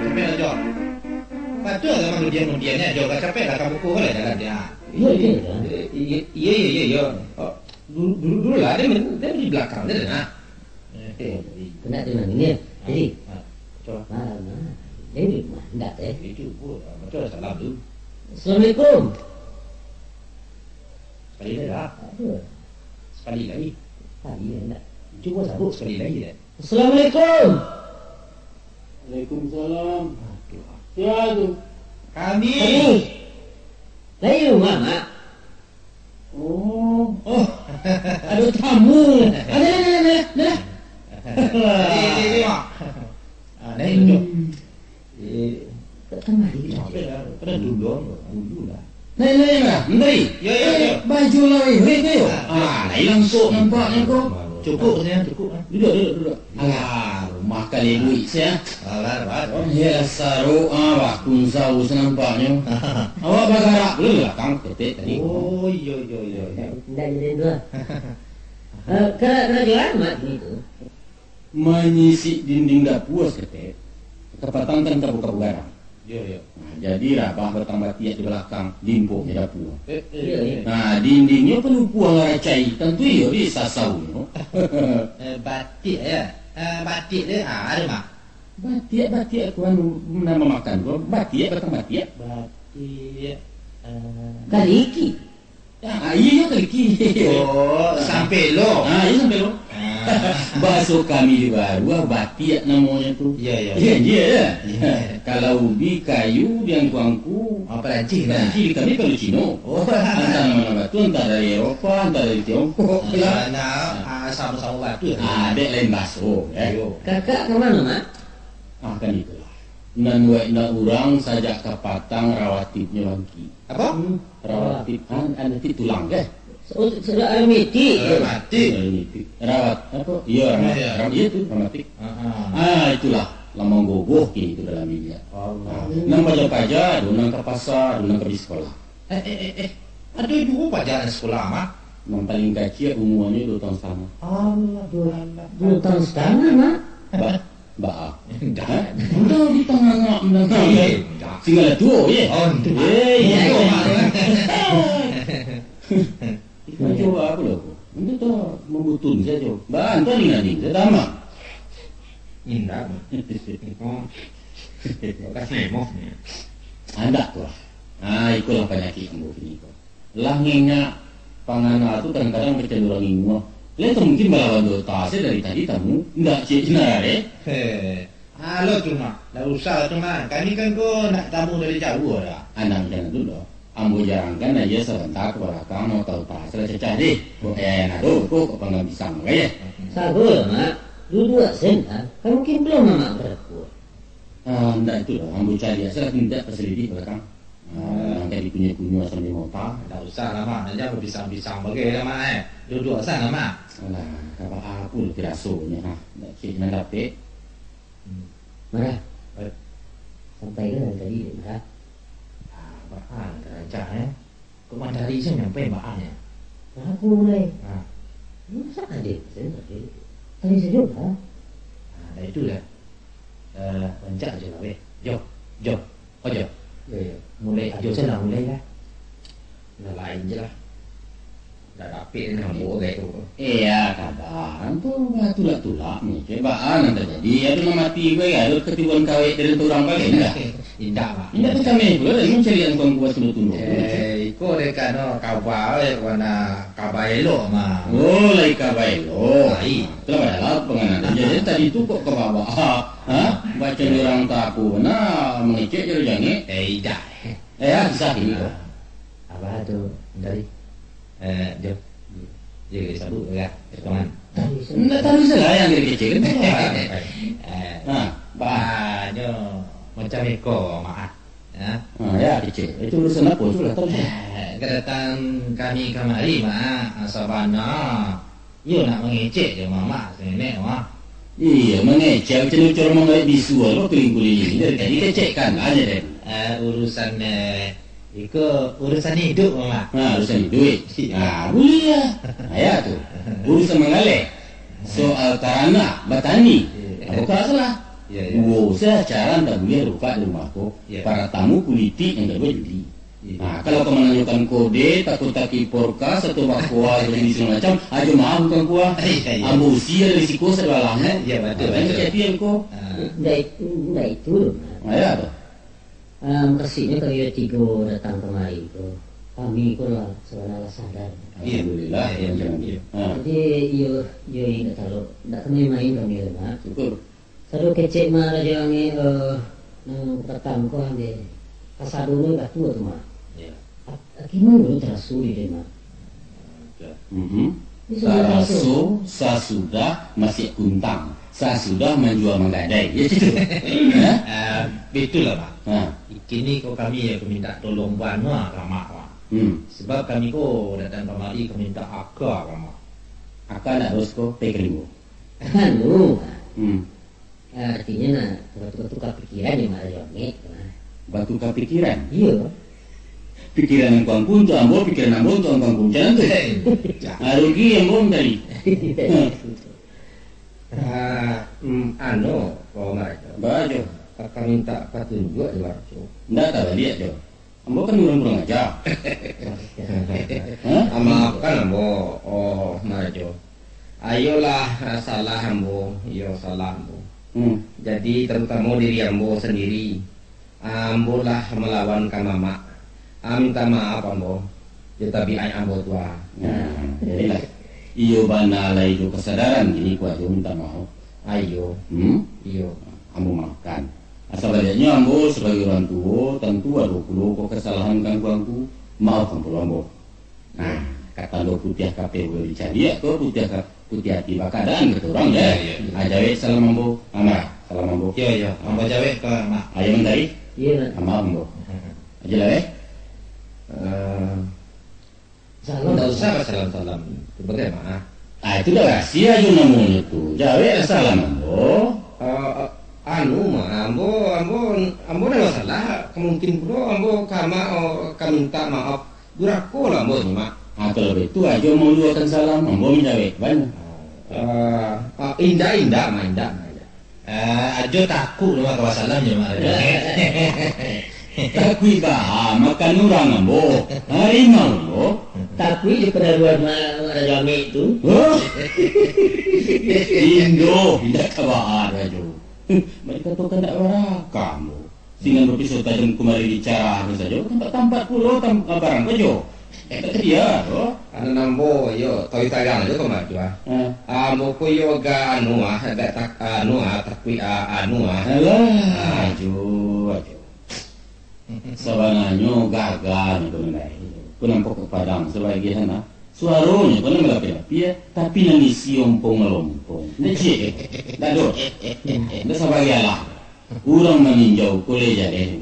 Capek lah, Jo. Batua lah, Mang, mudian-mudian ni, Jo. Lah capek lah, ka buko lah jalan dia. Iyo, iyo, iyo. Iyo, iyo, iyo, iyo. Oh, dulu, dulu, dulu lah, dia, dia di belakang dia, nah. Eh, eh, kena tu, Mang, ini. Ah, jadi. Ah, coba. Malam, ah. Jadi, mah, ndak, eh. Itu, oh, ah, betul, salam tu. Assalamualaikum. Sekali lagi lah. Apa? Sekali lagi. Sekali lagi, ndak. Cuba sabut sekali lagi, dek. Assalamualaikum. Waalaikumsalam. Aduh. Sia tu? Kami. Kami. Dari rumah, Mak. Oh. Oh. Ada tamu. Ada, ada, ada, ada. Ni, ni, ni, Mak. Ah, naik duduk. Hmm. Eh, tak tahu lagi. Kenapa dah? Kena dulu, dulu lah. Lai, lai, lah. Menteri. Yo, yo, yo. Eh, baju laweh, weh, tu, yo. Ah, lai langsung nampaknyo ko. Cukup, cukup. Duduk, duduk, duduk. Alah, rumah kali buik sia. Alah, Mat. Yo, saru, ah, bakun saus nampaknyo. Awak bagarak dulu di belakang, ketek tadi. Oh, iyo, iyo, iyo, iyo. Ndak jadi dua. Eh, kara-, karajo Mat gitu. Manyisik dinding dapua saketek, kapatang kan kabu-kabu garang. Iyo, iyo. Nah, jadi rabah batang batiak di balakang, di imboknyo dapua. Eh, eh, eh. Nah, dindingnyo panupuang aracai, tantu iyo di sasaunyo. Eh, batiak, ya. Eh, batiak, eh, ah, ado, Mak. Batiak, batiak, ko anu, nan mamakan ko, batiak, batang batiak. Batiak, eh. Kaliki. Ah, iyo, iyo, kaliki. Oh, sampelo. Ah, iyo, sampelo. Ah. Bahaso kami di Baruah, batiak namonyo tu. Iyo, iyo. Iyo, iyo, ya. Iyo. Kalau ubi, kayu, di angku-angku. Ah, Perancis, nah. Perancis, di kami kayu Cino. Oh. Antah nan mano batu, antah dari Eropa, antah dari Tiongkok. Ah, nah, ah, samo-samo batu, ya. Ah, dek lain bahaso, ya. Iyo. Kakak ka mano, Mak? Ah, kan itulah. Nan waik nak urang sajak kapatang rawatibnyo bangkik. Apa? Hmm. Rawatib, an-, an-, itu tulang, eh? Oh, sudah aromatik. Aromatik. Aromatik. Rawat, apa? Iya, rawat. Iya. Rawat, iya tu, aromatik. Ah, ah. Ah, itulah. Lah manggogoh kini tu dalam minyak. Allah. Ah, nan paja-paja, ado nan ka pasa, ado nan ka pai sakolah. Eh, eh, eh, eh. Ado juo paja nan sakolah, Mak? Nan paling kaciak umuanyo duo taun satangah. Allah, duo, duo taun satangah, Mak? Ba-, Baa? Indak. Hah? Udah di tangah ngak mandanga. Eh, indak. Tinggal tuo, ye. Oh, indak. Eh, iya, indak, iya. Mak. Macam apa lah, ko? Anda tu membutun saja. Baa, anda ni nani, saya tamak. Indak. Oh. Kasih emoh. Anda tu lah. Ah, ikolah panyakik ambo kini ko. Lah ngenyek pangana tu kadang-kadang bacanduang inguah. Lai tu mungkin balawan jo utak se dari tadi tamu, ndak ciek je nah, eh? Heh, alo tu, Mak. Ndak usah tu, Mak. Kami kan ko nak tamu dari jauah dah. Anang jangan dulu. Ambo jarangkan aja sabanta ka balakang, mau tahu utak se lah cacah deh. Ko eh, nado ko, ko panggang pisang, oke? Sago lah, Mak. Duduak sen, kan? Kan mungkin belum Mamak barakuah. Ah, ndak itu lah, ambo cari asa lah, indak pasalidik balakang. Ah, nan tadi kunyo-kunyo sambil mota. Ndak usah lah, Mak. Nan jan bapisang-pisang bagai lah, Mak, eh. Duduak sana, Mak. Alah, ka baa pulo ti rasonyo, ha. Ndak cek nan dapek. Hmm. Marah. Eh. Sampai ka nan tadi, Dek Marah? Ah, baa nan tarancak, eh? Kok mancari se nyampai baa nyo? Aku mulai. Ha. Masak aja, saya tak ada. Tadi saja, ha? Ha, dah itulah. Eh, rancak aja lah, weh. Jo, jo. Oh, jo. Ya, ya. Mulai aja se lah, mulai lah. Lah, lain je lah. Dah dapik ni ngamuk kayak tu. Iya, kaban tu batulak-tulak ni. Cek baa nan tajadi. Ado nan mati gue, ado katibuan kawek dari urang paling dah. Indak, Mak. Indak pacameh pulo, dah mancari angkuang kuas tunduk-tunduk. Eh, iko dek kano kaba, eh, warna kaba elok, Mak. Oh, lai kaba elok. Lai. Itulah padahal pengenalan. Jadi tadi tu kok kaba, ha? Baca orang taku, nah, mengecek je jangek. Eh, indak. Eh, ya, bisa gini kok. Apa tu, tadi? Eh, Jo. Jo, kita sabut, ya, teman. Ndak tahu salah yang dari kecil kan. Eh, ha, bah. Ah, Jo, macam iko, Mak. Ya. Ha, ya, kecil. Itu urusan apa tu lah, tahu. Eh, kedatangan kami kamari, Mak, sabana iyo nak mangecek jo mamak sanenek, Mak. Iyo, mangecek, macam ucor manggalek bisu, lo keliling-keliling. Dari tadi kecek kan, aja deh. Eh, urusan, eh, iko urusan hidup, Mamak. Ha, urusan hidup. Iyo. Ha, buliah. Ha, ya tu. Urusan manggalek. Soal taranak, batani. Iyo. Apa kau salah? Iyo, iyo. Duo usaha cara ndak buliah rupak di rumah ko. Iyo. Paratamu pulitik, yang kaduo judi. Iyo. Ha, kalau kau mananyokan kode, takut takipor ka, sato bakoa, jadi segala macam, ajo maaf bukan kuah. Iyo, iyo. Ambo usia dari siko sadoalah, eh. Iyo, batua, ha, batua. Jadi ko. Ha. Ndak, ndak itu, Mak. Ha, ya tu. Ah, mukasuiknyo kami batigo datang kamari ko, kami ko lah sabananyo lah sadar. Alhamdulillah, iyo, iyo, iyo. Ha. Jadi, iyo, iyo indak talok, indak ka main-main kami lah, Mak. Syukur. Sado kecek Mak Rajo Angek, eh, nan patang ko ambiak kasadonyo batu tu, Mak. Iyo. Ak-, kini ni taraso di den, Mak. Mhm. Taraso sasudah masiak kuntang, sasudah manjua manggadai. Ya, cak itu. Ha? Ah, bitulah, Mak. Ha. Kini ko kami yo ka mintak tolong bana ka Mak, Mak. Hmm. Sabab kami ko datang kamari ka mintak aka ka Mak. Aka nak dos ko, pai ka limbo. Anu, Mak. Hmm. Artinyo, nah, batukar-tukar pikiran jo Mak Rajo Angek tu, nah. Batukar pikiran? Iyo. Pikiran angku-angku untuak ambo, pikiran ambo untuak angku-angku. Macam tu? Hei. Ah, rugi ambo tadi. Ah, mm, anu, Mak Rajo. Ba, Jo. Ka mintak patunjuak jo Mak Rajo. Ndak tabaliak, Jo. Ambo kan urang kurang aja. Hah? Ah, maafkan ambo, oh, Mak Rajo. Ayolah, ah, salah ambo, iyo salah ambo. Hmm. Jadi, tarutamo diri ambo sandiri. Ah, ambo lah malawan ka mamak. Ah, minta maaf ambo. Jo tabiaik ambo tu, ah. Nah, jadilah. Iyo bana lai jo kasadaran, kini ko ajo minta maaf. Ayo. Hmm? Iyo. Ambo maafkan. Sabaliaknyo ambo sabagai urang tuo, tantu ado pulo ko kasalahan ka angku-angku. Maafkan pulo ambo. Nah, ka tando putiah kapeh buliah dicaliak ko, putiah ka-, putiah ati bakadaan kato urang, yo. Iyo, iyo. Ah, jawek salam ambo. Ah, Marah, salam ambo. Iyo, iyo. Ambo jawek ka Mak. Ayo mantari. Iyo, Mak. Ah, maaf ambo. Ajo lah, eh. Eh, Salam. Ndak usah basalam-salam. Itu bagaimana? Ah, itu dah rahasia jo namonyo tu. Jaweklah salam ambo. Ah, ah, anu, Mak, ambo, ambo, ambo ndak masalah. Mungkin pulo ambo ka Mak, oh, ka minta maaf. Durako lah ambo tu, Mak. Ah, kalau baitu, ajo mauluakan salam, ambo manjawek. Bana? Ah, ah, indak, indak, Mak, indak, Mak, indak. Ah, ajo takuik lo mah ka basalam jo Mak Rajo. Takuik baa, makan urang ambo. Harimau lo. Takuik di padaruan Mak, Mak Rajo Amik tu. Hah? Indo, indak ka baa, Rajo. Mak dikatokan ndak barakam lo. Singan bapiso tajam kumari dicarahkan sajo, tampat-tampat pulo tam-, barang ko jo. Eh, tak sedia, doh. Anak ambo, iyo, tawi tagang ajo ka maju, ah. Eh. Ambo ko iyo agak anu, ah, agak tak-, anu, ah, takuik, ah, anu, ah. Alah, ajo, ajo. Sabananyo gagah ni ko mandai. Ko nampak ka Padang sabagian, ah. Suaronyo ko nan balapi-lapi, ah, tapi nan isi ompong malompong. Ndak ciek, eh? Ndak doh. Ndak sabagian lah. Urang maninjau ko lai jaleh,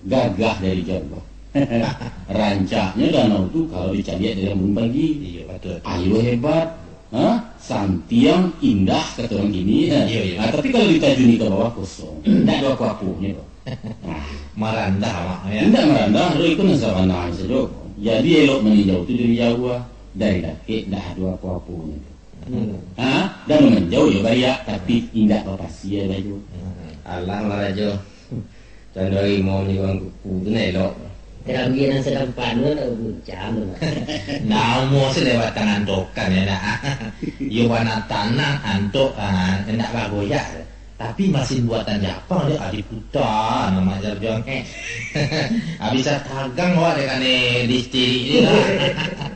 gagah dari jauah. Rancaknyo danau tu kalau dicaliak dari embun pagi. Iyo, batua. Ayo hebat, ha? Santiang, indah, kato urang kini. Iyo, iyo. Ha, tapi kalau ditajuni ka bawah, kosong. Ndak ado apo-aponyo tu. Nah. Marandah, Mak, yo. Ndak marandah, ro iko nan sabana sajo. Jadi elok maninjau tu dari jauah, dari dakek ndak ado apo-aponyo tu. Hmm. Ha? Dan maninjau yo bariak, tapi indak bapasia lai tu. Hmm. Alah, Marajo. Cando harimau manyigang kuku tu nan elok. Karambia nan sadampan tu nak baguncang tu, Mak. Namo se lewat tangan tokan, yo nak. Iyo bana tanang antok, ah, indak bagoyak. Tapi masin buatan Japang jo, ah, diputa, namo jarjong. Ah, bisa tagang awak dek kanai listrik ni lah.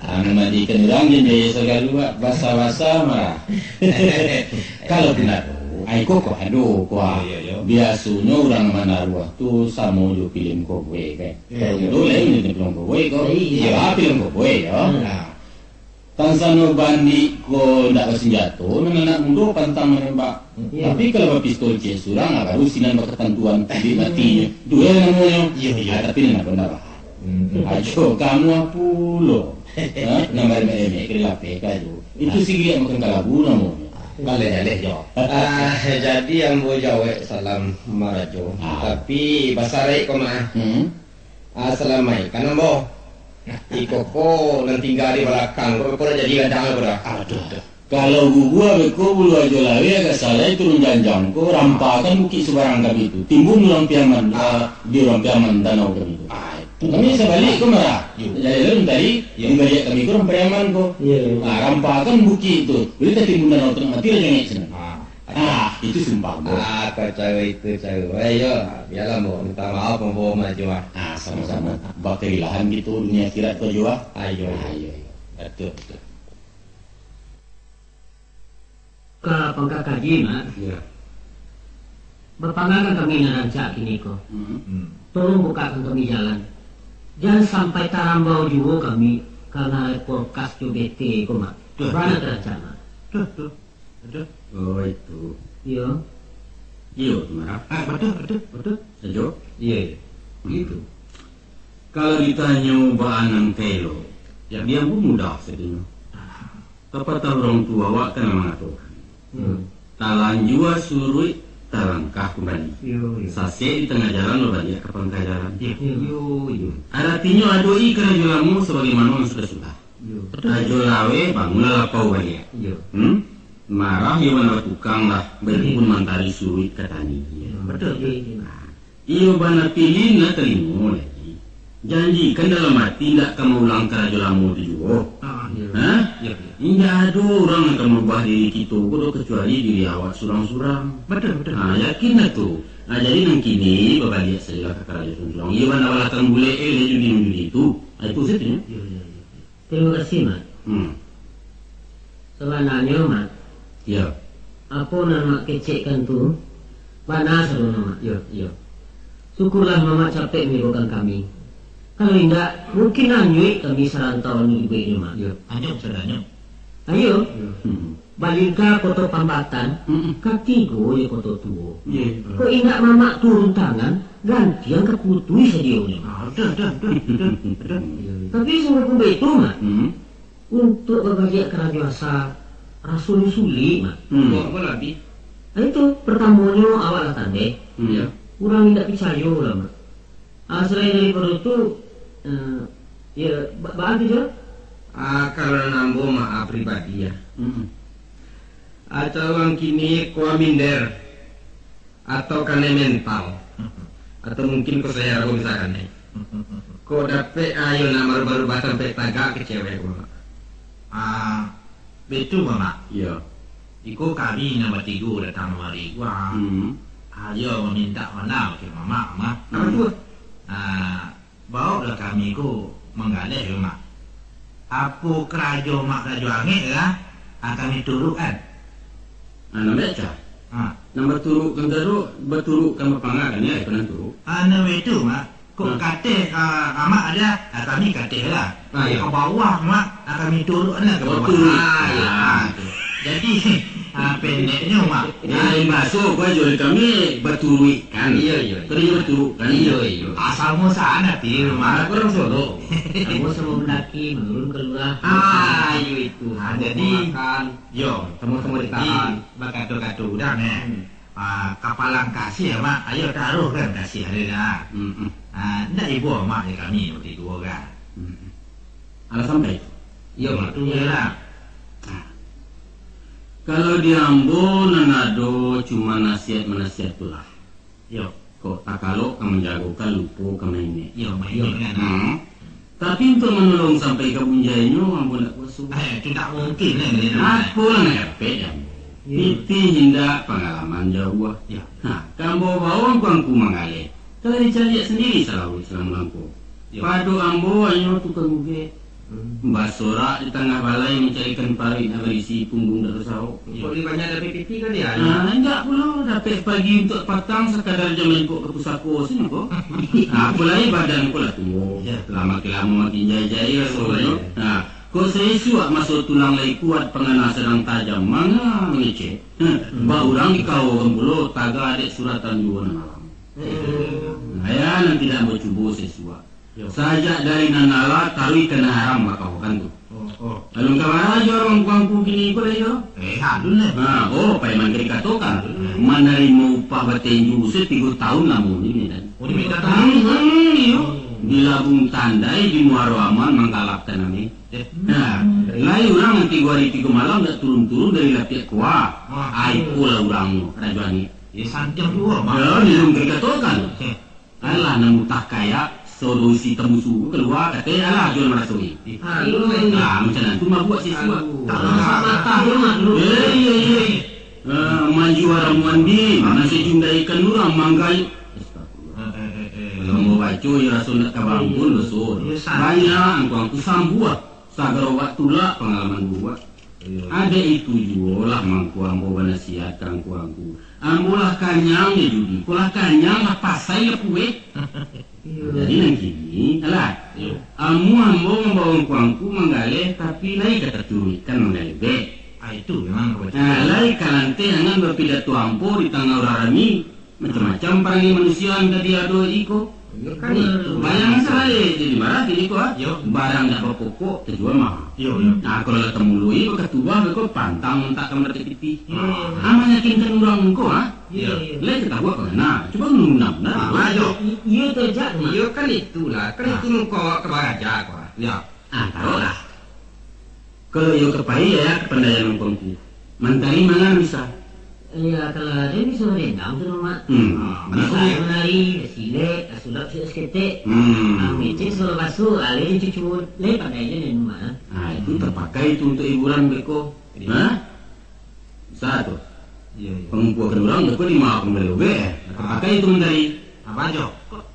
Anu mandikan urang jan biayo sagalo, Wak. Basa-basa marah. Kalau bana tu, ai ko, ko ado, ko, ah. Iyo, iyo, iyo. Biasonyo urang manaruah tu samo jo filem koboi, kan? Iyo, iyo. Kalau tu lain jo filem koboi, ko. Iyo. Ah, filem koboi, yo. Hmm. Nah. Tansano bandik ko ndak basanjato, nan anak mudo pantang manembak. Hmm. Tapi kalau bapistol ciek surang, ah, baru sinan bakatantuan tabik matinyo. Tu yo namonyo. Iyo, iyo. Ah, tapi nan apo ndak bah. Hmm. Ajo kamu pulo. Ha? Nan baremek-remek ka dilapehkan tu. Itu siriak makan kalabu namonyo. Baleh-baleh jo. Ah, jadi ambo jawek salam marajo. Ah. Tapi basaraik ko mah. Hmm. Ah, salamaik kan ambo. Iko ko nan tingga di balakang ko, ko dah jadi gadang ko dah. Aduh, aduh. Kalau gugua beko bulu ajo laweh agak salai turun janjang ko, rampakan bukik subarang kami tu. Timbun urang Piaman, ah, di urang Piaman danau kami tu. Ah, itu. Kami sabalik ko marah. Yo. Jadi lalu tadi, yo, di baliak kami ko urang Piaman ko. Iyo, iyo. Ah, rampakan bukik tu. Jadi tatimbun danau tangah mati lah jangek sinan. Ah. Ah, itu sumpah, Bro. Ah, kacau itu, cau. Eh, yo, bialah, Bro. Minta maaf, Bro, mah, Jo, ah. Ah, sama-sama. Bakailahan kito dunia akhirat ko, Jo, ah. Ayo. Ayo, ayo. Betul, betul. Ka pangka kaji, Mak. Iya. Bapanggakan kami nan rancak kini ko. Hmm. Hmm. Tolong bukakan kami jalan. Jan sampai tarambau juo kami karano kulkas jo B T ko, Mak. Tuh, bana tuh. Rancak, Mak. Tuh, tuh. Aduh. Oh, itu. Iyo. Iyo, tu, Mara. Ah, betul, betul, betul. Ajo? Iyo, iyo. Hmm. Itu. Kalau ditanyo baa nan ka elok, ya, diambo mudah sadonyo. Kapatah urang tuo awak kan mangatokan, hmm, talanjua suruik, talangkah kumbali. Iyo, iyo. Sasek di tangah jalan, babaliak ka pangka jalan. Iyo, iyo. Aratinyo, adoki karajo lamo sabagaimano nan sudah-sudah. Iyo. Ajo laweh, bangunlah lapau baliak. Iyo. Hmm? Marah iyo bana batukang lah, baitu pun mantari suruik ka tani. Iyo. Betul, betul. Nah, iyo bana pilin lah talingo lai. Janjikan dalam ati indak ka maulang karajo lamo tu juo. Ah, iyo. Ha? Iyo, iyo. Indak ado urang nan ka maubah diri kito ko doh, kacuali diri awak surang-surang. Betul, betul. Ha, yakinlah tu. Ha, jadi nan kini babaliak sajolah ka karajo surang-surang. Iyo bana balakang bulek, eh, judi-judi tu. Ha, itu sajo nyo. Iyo, iyo, iyo. Tarimo kasih, Mak. Hmm. Sabananyo, Mak, iyo, apo nan Mak kecekkan tu bana sadono, Mak. Iyo, iyo. Syukurlah Mamak capek mangibokan kami. Kalau indak, mungkin anyuik kami sarantau anu dibueknyo, Mak. Iyo. Anyuik sadonyo. Ayo. Iyo. Hmm. Balingka koto pambatan, mm-mm, katigo jo koto tuo. Iyo. Kok indak Mamak turun tangan, gantian ka putuih sadionyo. Ah, betul, betul, betul, betul, betul. Tapi sungguahpun baitu, Mak. Mm-mm. Untuak babaliak karajo asa, rasonyo sulik, Mak. Mm. Kok, kok labiah? Ah, itu, partamonyo awak lah tandeh. Mm. Iyo. Urang indak picayo lah, Mak. Ah, salain daripado tu, eh, ya, ba-, baa tu, Jo? Ah, kalau nan ambo, Mak, ah, pribadi, ya. Mm-mm. Atau urang kini ko minder, atau kanai mental, atau mungkin ko saya ragu bisa kanai. Ko dapek, ah, iyo nak marubah-rubah tampek tagak ka cewek ko, Mak. Ah, baitu, Mak. Iyo. Iko kami nan batigo datang kamari ko, ah. Hmm. Ah, iyo mamintak bana ka Mamak, Mak. Apo tu? Ah, Baoklah kami ko manggaleh, Mak. Apo karajo Mak karajo angek lah, ah, kami turuik kan. Ah, nan baitu. Ha. Nan baturuik kan taruik, baturuik kan bapangga kan, yo, iko nan turuik. Ah, nan baitu, Mak. Kok kateh, ah, Amak ado, ah, kami kateh lah. Ah, iyo. Ka bawah, Mak, ah, kami turuik lah ka bawah. Betul. Ah, iyo. Ah, tu. Jadi, Ah, pendeknyo, Mak. Di lain baso, kau jual kami baturuikkan. Iyo, iyo, iyo. Kau jual baturuikkan. Iyo, iyo. Asal mo sana ti, Mak. Aku orang Solo. Kamu sama mendaki, menurun ke lurah. Ah, iyo itu. Ah, jadi, makan. Yo. Sama-sama ditahan. Jadi, bakato-kato urang, eh. Hmm. Ah, kapalang kasih, Mak. Ayo taruhkan kasih, ada dah. Hmm, hmm. Ah, ndak ibo, Mak, di kami, waktu itu, kan. Hmm. Alah sampai tu? Iyo, Mak, tu je lah. Nah, kalau di ambo nan ado cuma nasihat-manasihat tu lah. Yo. Kok takalok ka manjagokan, lupo ka mainek. Yo, mainek kan. Hmm. Tapi untuak manolong sampai ka bunjainyo, ambo ndak kuaso. Eh, tu ndak mungkin, eh, dia. Apo lah nan dapek di ambo? Yo. Pitih indak, pangalaman jauah. Yo. Nah, ka ambo bawo angku-angku manggaleh. Kalau dicaliak sandiri salawik salang langko. Yo. Pado ambo hanyo tukang ugek. Hmm. Basorak di tangah balai mancarikan paruik nak barisi, punggung dak basawok. Yo. Kok dia banyak dapek pitih kan dia? Ah, indak pulo, dapek pagi untuak patang sakadar jam lengkok ka pusako sino ko. Ah, apolai badan ko lah tuo. Yo. Lah makin lamo makin jai-jai rasonyo. Yo. Nah, kok saisuak maso tulang lai kuat, pangana sadang tajam, manga mangecek. Hmm. Ba urang dikawokan pulo, taga dek suratan juo nan malam. Hmm. Nah, ya, nan tidak ambo cubo saisuak. Yo. Sajak dari nan alah taruih ka nan haram bakawokan tu. Oh, oh. Alun ka bara jo urang angku-angku kini ko lai jo. Eh, alun lah. Ha, oh, paiman ka dikatokan. Hmm. Manarimo upah batenju se tigo taun lamonyo ni, Dan. Oh, diminta taun. Hmm, hmm, iyo. Hmm. Di Labuang Tandai, di Muaro Aman, manggalapkan kami. Eh. Nah, lai urang nan tigo hari tigo malam dak turun-turun dari Lapiak Kua. Wah. Ai, iko lah urang tu, rajo ni. Ya, santiang juo, Mak. Ya, minum ka dikatokan. Eh. Alah, nan mutah kayak, solusi tambusu kalua, kato, alah, juo marasoi. Aduh. Nah, macam nan tu mabuak siswa. Aduh. Tak masak matah, Mak. Eh, iya, iya, iya. Ah, manjua ramuan di, nan sajundai ikan urang manggai. Astagfirullah. Eh, eh, eh, eh. Kalau mau baco, ya raso nak ka bangun, doso. Ya, santiang. Banyak angku-angku sambuah. Sagalo waktu lah pangalaman buruak. Iyo. Ado itu juo lah mangko ambo banasihat ka angku-angku. Ambo lah kanyang jo judi, ko lah kanyang lah pasai lah puek. Iyo. Jadi nan kini, alah. Iyo. Amuah ambo mambawo angku-angku manggaleh, tapi lai ka taturuikkan manggaleh bek. Ah, itu memang kebetulan. Nah, lai ka lanteh angan bapidato ambo di tangah urang rami. Macam-macam parangai manusia nan tadi ado iko. Iyo kan itu. Bayang salah, eh, jadi marah kini ko, ah. Yo. Barang dak bapokok, tajua maha. Yo, yo. Nah, kalau lah tamului, bakatubah beko pantang mantak ka maratik pitih. Iyo, iyo. Ah, mayakinkan urang ko, ah. Iyo, iyo. Lai katawa ka mana? Cubo ngundang nah. Ah, yo. I-, iyo tu aja, Mak. Iyo kan itulah, kan itu muko awak ka baraja ko, ah. Yo. Ah, taruhlah. Kalau iyo ka pai, ya, ka Pandaian Mangkuangku. Mantari mangan bisa? Ya, kalau ado bisa marendang tu, Mak. Hmm, bisa. Bisa manari, basilek, basulap saketek. Hmm. Ah, mangecek sagalo baso, alai cucu, lai pandai je den, Mak. Ah, itu tapakai tu untuak hiburan beko. Iya. Hah? Bisa tu. Iya, iya. Pangumpuakan urang beko di ma panggaleh bek, eh. Ah. Tapakai tu mantari. Apa jo?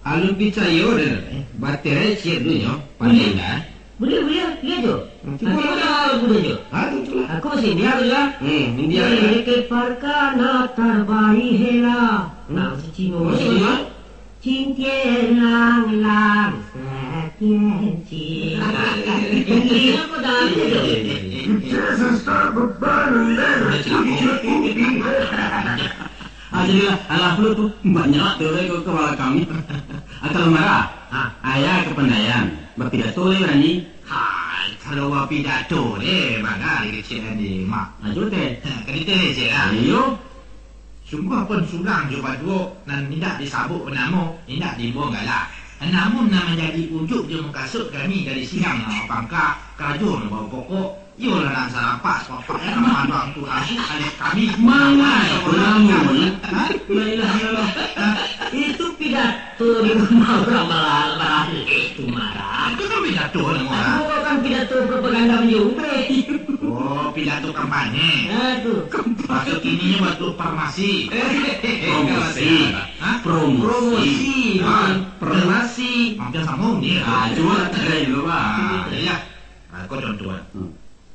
Alun picayo den, eh. Baterai ciek dulu nyo, pandai lah. Buliah, buliah, buliah jo. Hmm, cubo lah. Cubo lah, buliah jo. Ah, tu, tu lah. Aku masih India tu lah. Hmm, India. Ye, ke parkana tarbai hela. Hmm. Nah, si Cino. Oh, Cino. Cingkir lang lang, sakian cing. India apa dah tu? Iya, iya, iya, iya. Ah, jadilah, alah, lu tu banyak tu, eh, ke, ke balakang ni. Ah, kalau marah, ah, ayah kepandaian, bapidato lai barani. Hai, kalau bapidato deh, bagai kecil tadi, Mak. Ajo teh. Kan itu deh, cik, ah. Iyo. Sungguah pun surang jo baduo, nan indak disabuik banamo, indak diimbuang galak. Namun nan manjadi ujuik jo mukasuik kami dari siang, ah, pangka, karajo nan baru pokok, Iyolah, nan sarampak, sarampak, eh, nan manduang tu, ah, alek kami. Mangai, namun, ha? La ilaha illallah. Itu pidato di rumah urang malah, malah itu marah. Itu kan pidato, namo urang. Bukan pidato propaganda manjubek. Oh, pidato kampanye. Nah, tu. Maksud kini waktu farmasi. Promosi. Hah? Promosi. Promosi. Ah, farmasi. Hampir samo ni. Ah, cuma tak ada itu, Bang. Iya. Ah, kau contoh, ah. Hmm.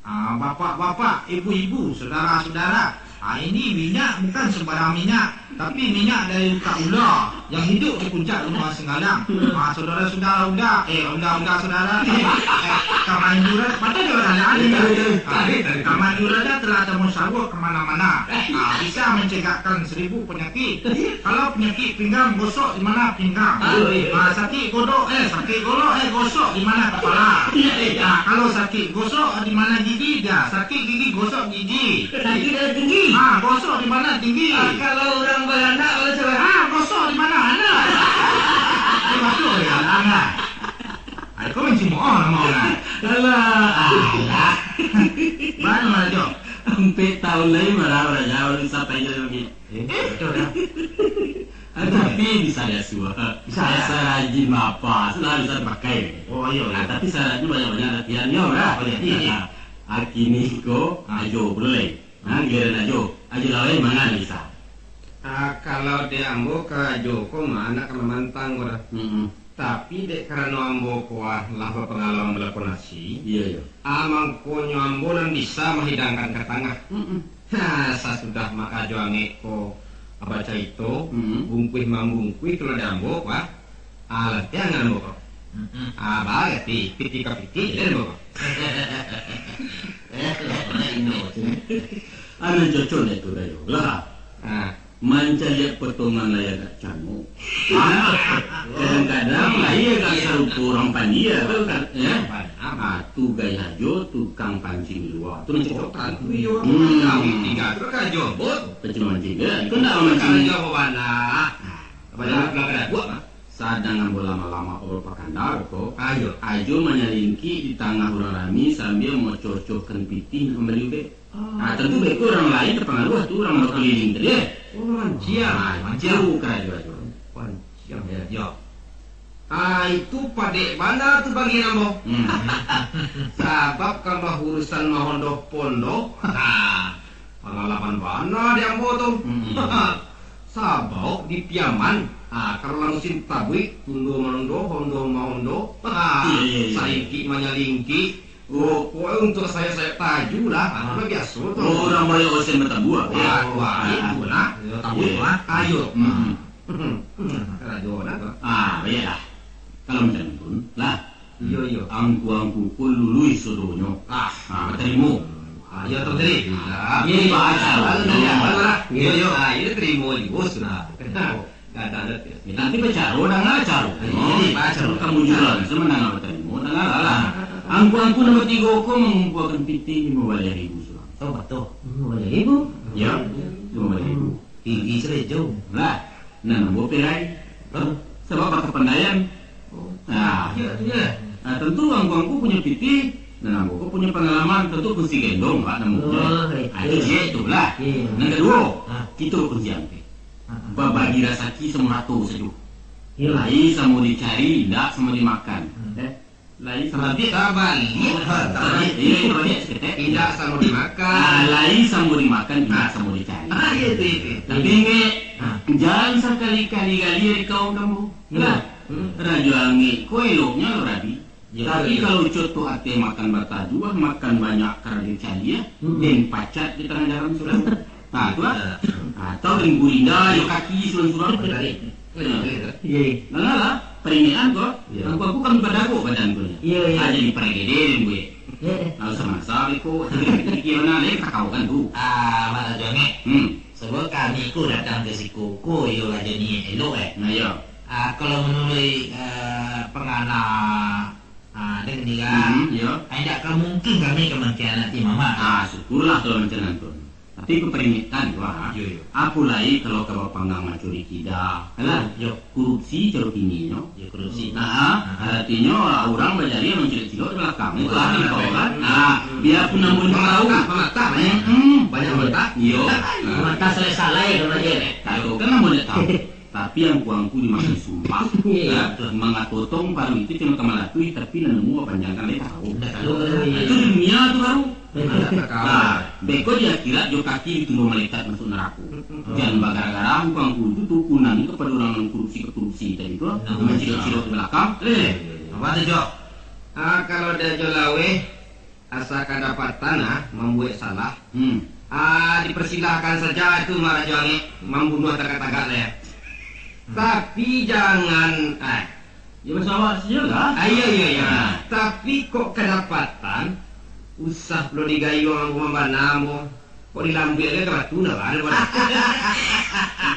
Ah, bapak-bapak, ibu-ibu, saudara-saudara, Ah, ini minyak bukan sembarang minyak, tapi minyak dari utak ula yang hidup di puncak Gunung Singgalang. Ah, saudara-saudara ula, eh, ula-ula saudara, eh, eh, Kamanjurada, patah dia orang lain. Ah, Kamanjurada telah tamusyawarah kemana-mana. Ah, bisa mencegahkan seribu penyakit. Kalau penyakit pinggang, gosok di mana pinggang. Ah, sakit godok, eh, sakit godok, eh, gosok di mana kepala. Ah, kalau sakit gosok di mana gigi, dah. Sakit gigi, gosok gigi. Sakit darah tinggi. Ah, gosok di mana tinggi. Ah, kalau urang baranak, kalau cewek. Ah, gosok di mana anak. Dia batuk dia, anak. Ah, kau mancimok oh nama orang. Alah, alah. Mana, mana, Jo? Ampek tahun lai marah raja, baru sampai je lagi. Eh, betul dah. Ah, tapi bisa diasuah. Bisa. Asa rajin bapa, sudah bisa dipakai. Oh, iyo, iyo. Ah, tapi syaratnya banyak-banyak latihan, yo, dah. Oh, iyo, iyo. Ah, kini ko, ah, ajo, boleh. Nah, giliran ajo. Ajo laweh, manga bisa. Ah, kalau di ambo ka ajo ko mah, nak ka mamantang ko dah. Mm-mm. Tapi dek karano ambo ko ah lah bapangalaman balakon asi, iyo, iyo, ah, mangkonyo ambo nan bisa mahidangkan ka tangah. Mm-mm. Ha, sasudah mak ajo angek ko bacarito, mm-mm, bungkuih mambungkuih kalau di ambo ko ah, ah, lantiangan ambo ko. Mm-mm. Ah, barati pitih ka pitih jadi ambo ko. Eh, lah, pernah ino, cun. Anak cocok dek tu, Dayo. Lah. Ah. Mancaliak potongan lai agak canok. Kadang-kadang lai agak sarupo urang pandia tu kan, ya. Ah, tu gai hajo tukang pancing di lua. Tu nan cocok. Tantu iyo, hmm, kami tinggal tu kan hajo ambo tu. Pancing-pancing, ya. Itu ndak mancing. Hajo ambo bana. Ah, banyak belakang daguak, ah. Sadang ambo lama-lama ka bakandar ko. Ayo. Ajo manyalingkik di tangah urang rami sambia macocokan pitih nak mambali ubek. Ah, tantu beko urang lain tapangaruah tu, urang bakaliling tadi, eh. Oh, manciang. Ah, manciang. Itu karajo-karajo. Manciang, yo, yo. Ah, itu padek bana tu bagi ambo. Hmm. Sabab kalau urusan mahondoh pondok, ha, pangalaman bana di ambo tu. Hmm. Sabab di Piaman, ha, kalau lah musim tabuik, tundo manondoh, hondo mahondo, ha, iyo, iyo, iyo, saingkik manyalingkik, Pokoknyo untuak sayok-sayok taju lah, ah, biaso tu. Oh, urang banyak osen batabua. Wah, wah, ah, itu lah. Yo, tabuik lah. Ayo. Hmm. Karajo lah tu. Ah, baiklah. Kalau macam tu, lah. Iyo, iyo. Angku-angku ko luluih sadonyo. Ah, ah, batarimo. Ah, iyo, tahu tadi. Ah, iyo, iyo. Baca. Lalu tadi apa tu lah? Iyo, iyo. Ah, iyo, tarimo juo sudah. Gadang dah tu. Ya, nanti bacaro, danga caro. Jadi, bacaro. Kamu juo, sama danga batarimo, danga lah. Angku-angku nan batigo ko mangumpuakan pitih limo baleh ribu surang. Oh, batua. Limo baleh ribu? Ya, limo baleh ribu. Tinggi sajo. Lah, nan ambo perai. Hah? Sabab bakapandaian. Oh. Nah. Iyo, iyo. Nah, tantu angku-angku punyo pitih, nan ambo ko punyo pangalaman, tantu kunci gendong, Pak, namonyo. Oh, itu. Ah, itu ciek tu lah. Iyo. Nan kaduo, ah, kito kunci ampek. Babagi rasaki samo rato sajo. Iyo. Lai samo dicari, indak samo dimakan. Hmm. Eh, lai samo. Tapi tabaliak. Oh, tabaliak. Iyo, iyo, tabaliak saketek. Indak samo dimakan. Ah, lai samo dimakan, indak samo dicari. Ah, iyo, itu, itu. Tapi ingek, ah, jan sakali-kali gali dari kawan kamu. Iyo. Lah, hmm, rajo angek ko eloknyo lo rabi. Iyo, tapi iyo, kalau coto ateh makan bataduah, makan banyak karano caliak, hmm, den pacat di tangah jalan surang. Nah, tu lah. Iyo. Atau den gurinda jo kaki surang-surang. Betul. Nah. Iyo. Nah, lah, paringekan ko. Iyo. Angku-angku kan badago badan ko ni. Iyo, iyo. Ah, jadi parigede den buek. Iyo. Nah, usah masa beko, tapi pikir-pikir bana, lain takau kan tu. Ah, Mak Rajo Angek. Hmm. Sabab kami ko datang ka siko ko, iyo lah jadi elok, eh. Nah, iyo. Ah, kalau manuruik, eh, pangana, ah, den ni kan, hmm, iyo, ah, indak ka mungkin kami ka mangkhianati Mamak. Ah, syukurlah kalau macam nan tu. Tapi ku paringekan ko, ah. Iyo, iyo. Apo lai kalau ka bapanggang mancuri kida, kan lah? Iyo. Korupsi caro kininyo. Iyo, korupsi. Nah, ah, aratinyo urang bajariah mancilok-cilok di balakang. Itu lah, kan? Nah, biarpun ambo ndak tahu. Mamatah, mamatah, eh. Hmm. Banyak mamatah. Iyo. Mamatah salai-salai, kalau aja. Tahu kan ambo ndak tahu. Tapi angku-angku dimakan sumpah. Iya. Ya, mangatotong paruik itu cuma ka malakui, tapi nan nemu panjangkan lai tahu. Ndak tahu. Nah, itu di dunia tu baru. Nah, beko di akhirat jo kaki ditundo malaikat masuk narako. Mm-mm. Jan bagara-gara angku-angku tu, tu kunangi kapado urang nan korupsi-korupsi tadi tu, nah, mancilok-cilok di balakang. Eh, apa tu, Jo? Ah, kalau dia Jo laweh, asa kadapatan, ah, mambuek salah. Hmm. Ah, dipersilahkan saja itu Mak Rajo Angek mambunuah tagak-tagak lah ya. Hmm. Tapi jangan, ah. Ya, masuk awak saja lah. Ah, iya, iya, iya. Nah. Tapi kok kadapatan, usah pulo digayuang ambo mambana ambo. Kok dilambuik aja ka batu, ndak bana, bana.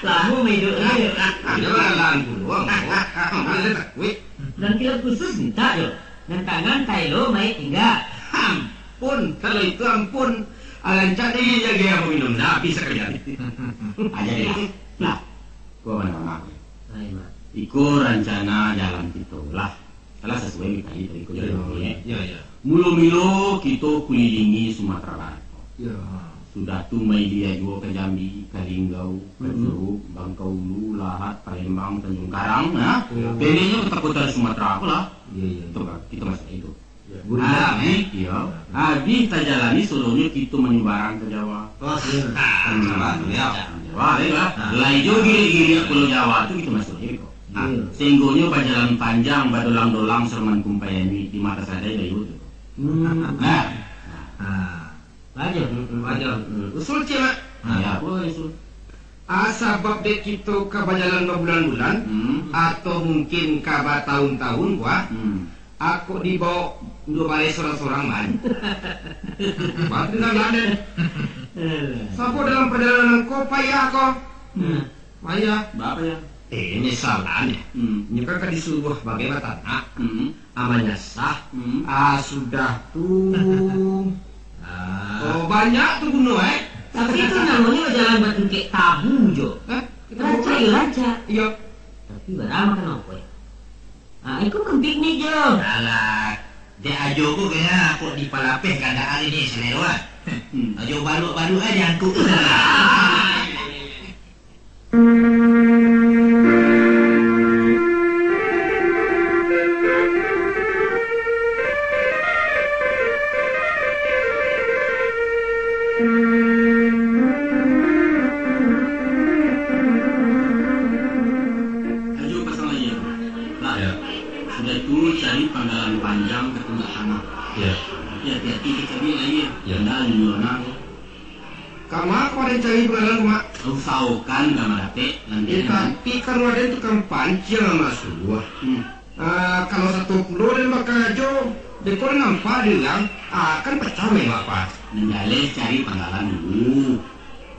Lamo maiduik aja. Iya, bana lampu doang, ambo. Ambo ndak takuik. Dan kilap khusus minta jo. Nan tangan taelo maik tingga. Ampun, kalau itu ampun. Alancak dek inyo jaga ambo minum, nah, habis sakalian. Aja deh lah. Lah, gua mana maaf. Hai, Mak. Iko rancana jalan kito lah. Salah sasuai tadi, tadi ko. Yo, jadi yo, ngomong, eh. Yo, yo. Mulo-mulo kito kulilingi Sumatera Barat. Yo. Sudah tu mailia juo ka Jambi, ka Linggau, ka Mm-mm. Jeruk, Bangka Ulu, Lahat, Palembang, Tanjung Karang, nah. Yo. Pendeknyo kota-kota Sumatera ko lah. Yo, yo, yo. Tu kan, kito masuk itu. Yo. Habis, yo. Yo. Habis tajalani solonyo kito manyubarang ka Jawa. Oh, iyo. Ah, Jawa tu, yo. Jawa, yo lah. Ah. Lai jo girik-girik Pulau Jawa tu kito masuk je ko. Ah, Iyo. Sahinggonyo bajalan panjang, badolang-dolang saroman kumpai anuik di mata sadai bayu tu. Hmm. Nah. Ah. Wajar. Hmm, wajar. Hmm. Usul ciek, Mak. Ah, ya, apo usul? Ah, sabab dek kito ka bajalan babulan-bulan, Hmm. atau mungkin ka batahun-tahun, wah. Hmm. Ako dibaok duo baleh sorang-sorang, Mak. Wah, tu dah laden. Alah. Sabab dalam pajalanan ko payah ko. Hmm. Maya. Baa payah? Eh, misalnyo, Hmm. nyo kan ka disuruah bagai batanak, Hmm. amanyo sah, Hmm. ah, sudah tu, Ah. oh, banyak tu guno, eh. Tapi tu namonyo jalan batungkek tabu jo. Eh? Rancak yo, rancak. Iyo. Tapi bara makan apo, eh? Ah, iko kan piknik jo. Alah, dek Ajo ko kena kok dipalapeh kandak ari ni, salero, ah. Hmm. Ajo baluak-baluak aja angkuk. Ajo pasang layia. Lah. Ya. Sudah tu cari panggalan panjang ka tunggak tanah. Ya. Tapi hati-hati ka cabiak layia. Ya. Indak nyo nyo nang. Kama ko den cari panggalan ko, Mak? Usahokan ka madapek, nanti. Eh, tapi kan waden tukang panciang, Mak Suluah. Hmm. Ah, kalau sato pulo den bakarajo, beko den nampak di urang, ah, kan pacah main Mak, Pak. Nan jaleh cari panggalan dulu.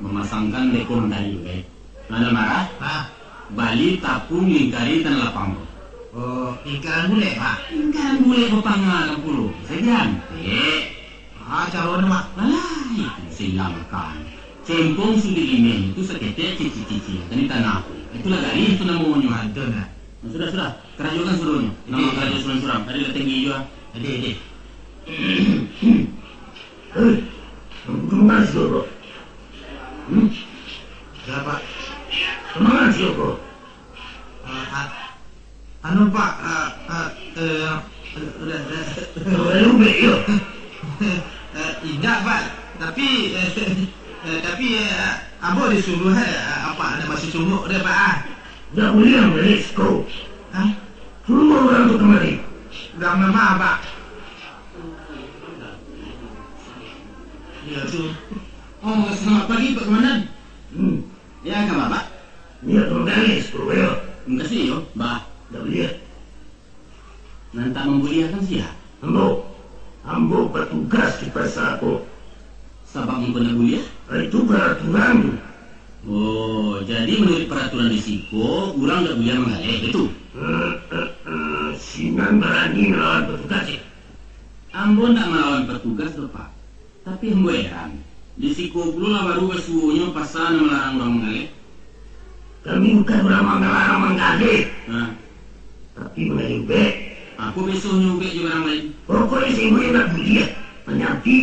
Mamasangkan beko mantari tu, eh. Nan marah? Hah? Bali tapung lingkari tanah lapang tu. Oh, lingkaran bulek, Pak? Lingkaran bulek bapangaran pulo. Sagantek. Ah, caro ni, Mak. Alah, itu silang kan. Cempong suduik limeh itu saketek cici-cici, tadi tanah. Itulah galih tu namonyo. Ah, betul, nah. Nah, sudah, sudah. Karajokan suruhnyo. Nama Oke. karajo surang-surang. Tadi lah tinggi jua. Ade, ade. Eh, kamu kemana sih, bro? Hmm? Ada apa? Kemana sih, bro? Eh, a-, anu, Pak, eh, eh, eh, Kau lubek, yo? Eh, indak, Pak. Tapi, eh, eh, tapi, eh, ambo disuruah, eh, apa, nak masuk sumuk dia, Pak, ah. Ndak buliah, Manis, kau. Hah? Suruh urang tu kamari. Urang ma, Pak? Iyo tu. Oh, salamat pagi, Pak Komandan. Hmm. Iyo, ka ma, Pak? Niat manggaleh sepuluh yo. Makasih yo, Bah. Ndak buliah. Nan tak mambuliahkan sia? Ambo. Ambo batugas di pasa ko. Sabab ngko ndak buliah? Ah, itu paraturan tu. Oh, jadi manuruik paraturan di siko, urang ndak buliah manggaleh, baitu? Eh, eh, eh, sinan barani malawan patugas, eh? Ambo ndak malawan patugas doh, Pak. Tapi ambo heran, di siko pulo lah baru basuonyo pasa nan malarang urang manggaleh. Kami bukan urang manggalarang manggaleh. Nah. Tapi manggaleh ubek. Apo besonyo ubek jo barang lain? Pokoknyo si Ibu indak buliah manyampi,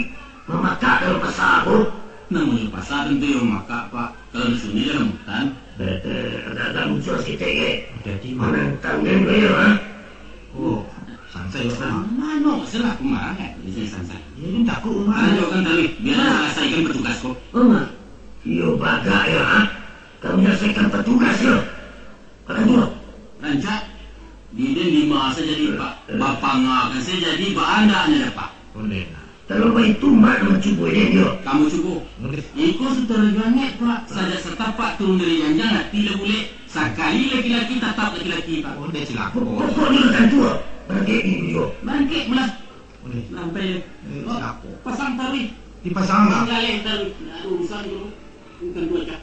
mamakak dalam pasa ko. Namonyo pasa tantu iyo mamakak, Pak. Kalau di siko dalam hutan. Eh, eh, agak-agak muncul saketek, eh. Jadi, Mak. Manantang den ko yo, ha? Oh, santai, Pak. Mano, salah aku marah, eh. Di siko santai. Iyo, den takuik, Mak. Ayo, kan taruih. Biar Mak. Salasaikan patugas ko. Oh, Mak. Iyo, bagak yo, ha? Kami salasaikan patugas yo. Makan dulu. Rancak. Di den lima sajo jadi, Pak. Bapangakan sajo jadi, baandaknyo dapat. Boleh, nah. Kalau baitu, mak nan mancubo den, yo. Kamu cubo. Iko sudah lah jangek, Pak. Sajak satapak turun dari janjang, ati lah bulek. Sakali laki-laki, tatap laki-laki, Pak. Oh, dia cilako. Pokoknyo lah tantu, ah. Barangkek ni, yo. Barangkek pulo. Boleh. Lampai dia. Eh, Oh, cilako. Pasang taruih. Dipasang, Pak. Manggaleh taruih. Nah, urusan tu. Bukan dua cak.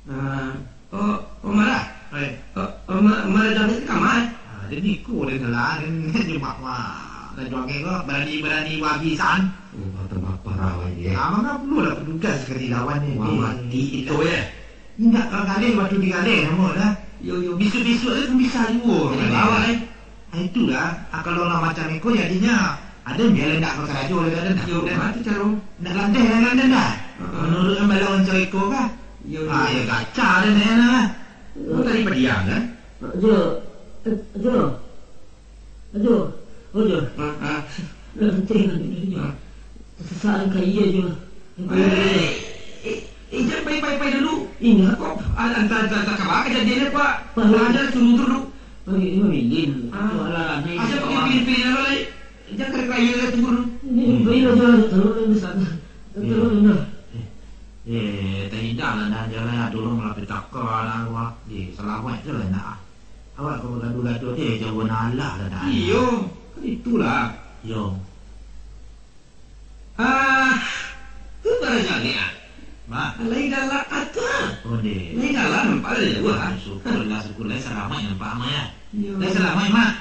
Ah, oh, oh, marah. Hai. Oh, oh, ma-, marah jangek ka kama, eh? Ah, jadi iko den lah, den nyemak, wah. Dah jangek ko, barani-barani wah bisan. Oh, tambah parah lagi, eh. Ah, manga pulo lah petugas ka dilawan ni. Wah, mati itu, eh. Indak ka galeh, waktu digaleh, namo dah. Yo, yo, bisuak-bisuak tu bisa juo. Jadi, bawa, eh. Ah, itulah, ah, kalau lah macam iko, jadinyo, aden bialah ndak bakarajo lah, aden. Yo, dah. Mati caro. Ndak landeh lah, landeh dah. Heeh. Menurut ambalan caro iko kah? Yo, ah, yo. Yo, gaca aden lah. Oh, tadi padiam, kan? Ajo. Eh, Ajo. Ajo. Ajo. Ah, ah. Dah, henti, henti, henti. Ah. Sasaran ka iya, Jo. Eh, eh, eh, jan pai, pai, pai dulu. Indak. Kok, an-, anta, anta, anta kaba kajadiannyo, Pak? Pak. Lah ada suruh dulu. Pakai lima bilin. Ah. Aja pakai pilih-pilih apa lagi? Jan kena kaya lah, tunggu dulu. Ini, hmm. Ini, Jo, tolong, tolong, tolong. Eh, eh, tak indah lah, dah jalan, ado urang malah petaka lah, wah. Eh, salamaik je lah, nak. Awak kalau gaduh-gaduh, eh, jauah alah lah, dah. Iyo, kan itulah. Yo. Ah, tu barajani, ah. Mak. Lai galak ata. Oh, deh. Lai galak nampak dari jauah, ah. Syukurlah, syukurlah, salamaik nampak, Mak, ya. Yo. Lai salamaik, Mak.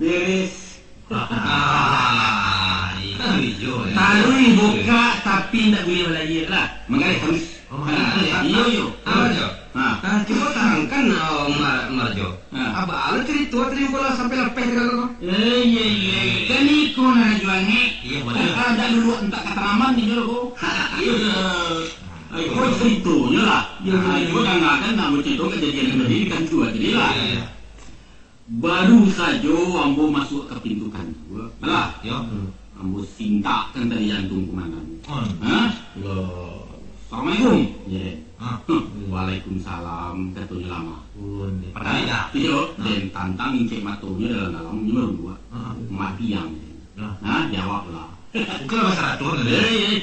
Beres. Ah, iyo, yo. Taruih bukak, tapi indak buliah balayia lah. Manggaleh, halus. Oh, manggaleh. Ah, iyo, yo. Apa, Jo? Ah. Ah, cubo tarangkan, oh, Mar-, Marjo. Ah. Apa alah carito tadi, kok lah sampai lapeh di dalam, ah? Eh, iyo, iyo. Kan iko nah, Juangi. Iyo, betul. Ah, dak dulu entak katanaman di jolo ko. Iyo, yo. Ayo, kok caritonyo lah. Iyo, ah, iyo. Cubo dangakan, nak bacarito kajadian tadi, kan tu tadi lah. Iyo, iyo. Baru sajo ambo masuak ka pintu kantua, alah, yo. Hmm. Ambo sintakkan tadi jantuang kumandan. Hmm. Ha? Yo. "Assalamualaikum." Yo, den. Ha. "Huh, waalaikumsalam," katonyo lamo. Pun, den. Padahal dah. Iyo, ha. Den tantang incek matonyo dalam-dalam, nyo baru dua. Ha. Mati yang, den. Ha. Ha, jawablah. Bukan bahasa Raton, kan? Eh, eh.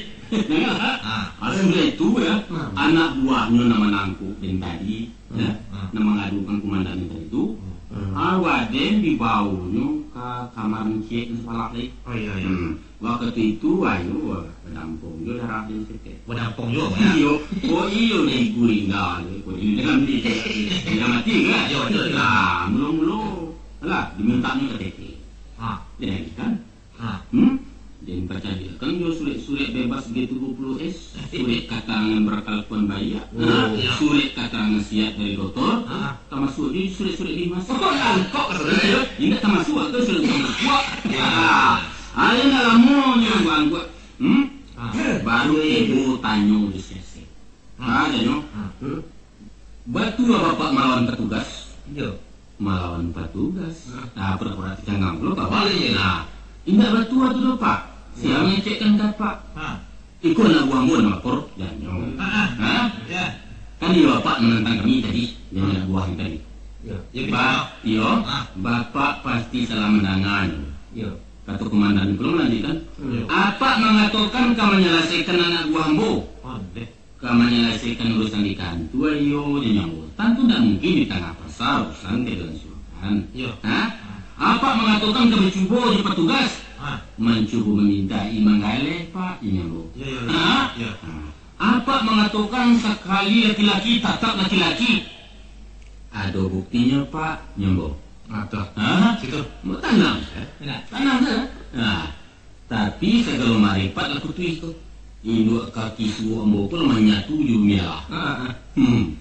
Janganlah. Ha. Alhamdulillah itu, ya. Ha. Anak buahnyo nan manangkok den tadi, ya, ha, nan mangadukan kumandan tadi tu, ha, awak den dibaonyo ka kamar encik nan sapalak lai. Oh, iya, iya. Hmm. Wakatu itu, ayo, badampong jo darah den saketek. Badampong jo, ya? Iyo. Oh, iyo, di Guringga, di Guringga, di, di, di, mati, kan? Iyo, iyo, iyo. Nah, mulo-mulo, alah, dimintanyo K T P. Ha. Jadi, kan? Ha. Hmm? Den pacaliakkan jo surek-surek bebas G tujuh puluh S, surek katarangan berkelakuan baiak, oh, ha, iya, surek katarangan sihat dari doktor, ha, tamasuak jo surek-surek Dimas. Oh, angkok ka surek, yo? Indak tamasuak tu surek-surek angkok. Ya. Ha. Ayo, ndak lamo nyo angkok. Hmm? Ha. Baru ibu tanyo di sesi. Ha, janyo. Ha. Batua bapak malawan patugas? Iyo. Malawan patugas. Ha. Nah, pura-pura tacanggang pulo, Pak. Baliak, nah. Indak batua tu doh, Pak. Sia mangecekkan ka Apak? Ha. Iko anak buah ambo nan lapor, janyo. Ha, ha. Ha? Ya. Kan iyo Apak manantang kami tadi, janyo anak buah kami tadi. Iyo. Iyo, Pak. Iyo, ha, Bapak pasti salah mandanga nyo. Iyo. Kato kumandan pulo malanjuikkan, iyo, Apak mangatokan ka manyalasaikan anak buah ambo. Ondeh. Ka manyalasaikan urusan di kantua, iyo, janyo ambo. Tantu ndak mungkin di tangah pasa urusan ka dilansuangkan. Iyo. Ha? Apak mangatokan ka bacubo jo patugas. Ha. Mancubo mamintak manggaleh, Pak, janyo ambo. Iyo, iyo, iyo. Ha? Iyo. Ha. Apak mangatokan sakali laki-laki, tatap laki-laki. Ado buktinyo, Pak, janyo ambo. Ato. Ha? Situ. Ambo tanang, eh? Tanang, eh? Ha. Tapi sagalo marepat lah putuih ko. Induak kaki suok ambo ko lah manyatu jo bumi alah. Ha, ha. Hmm.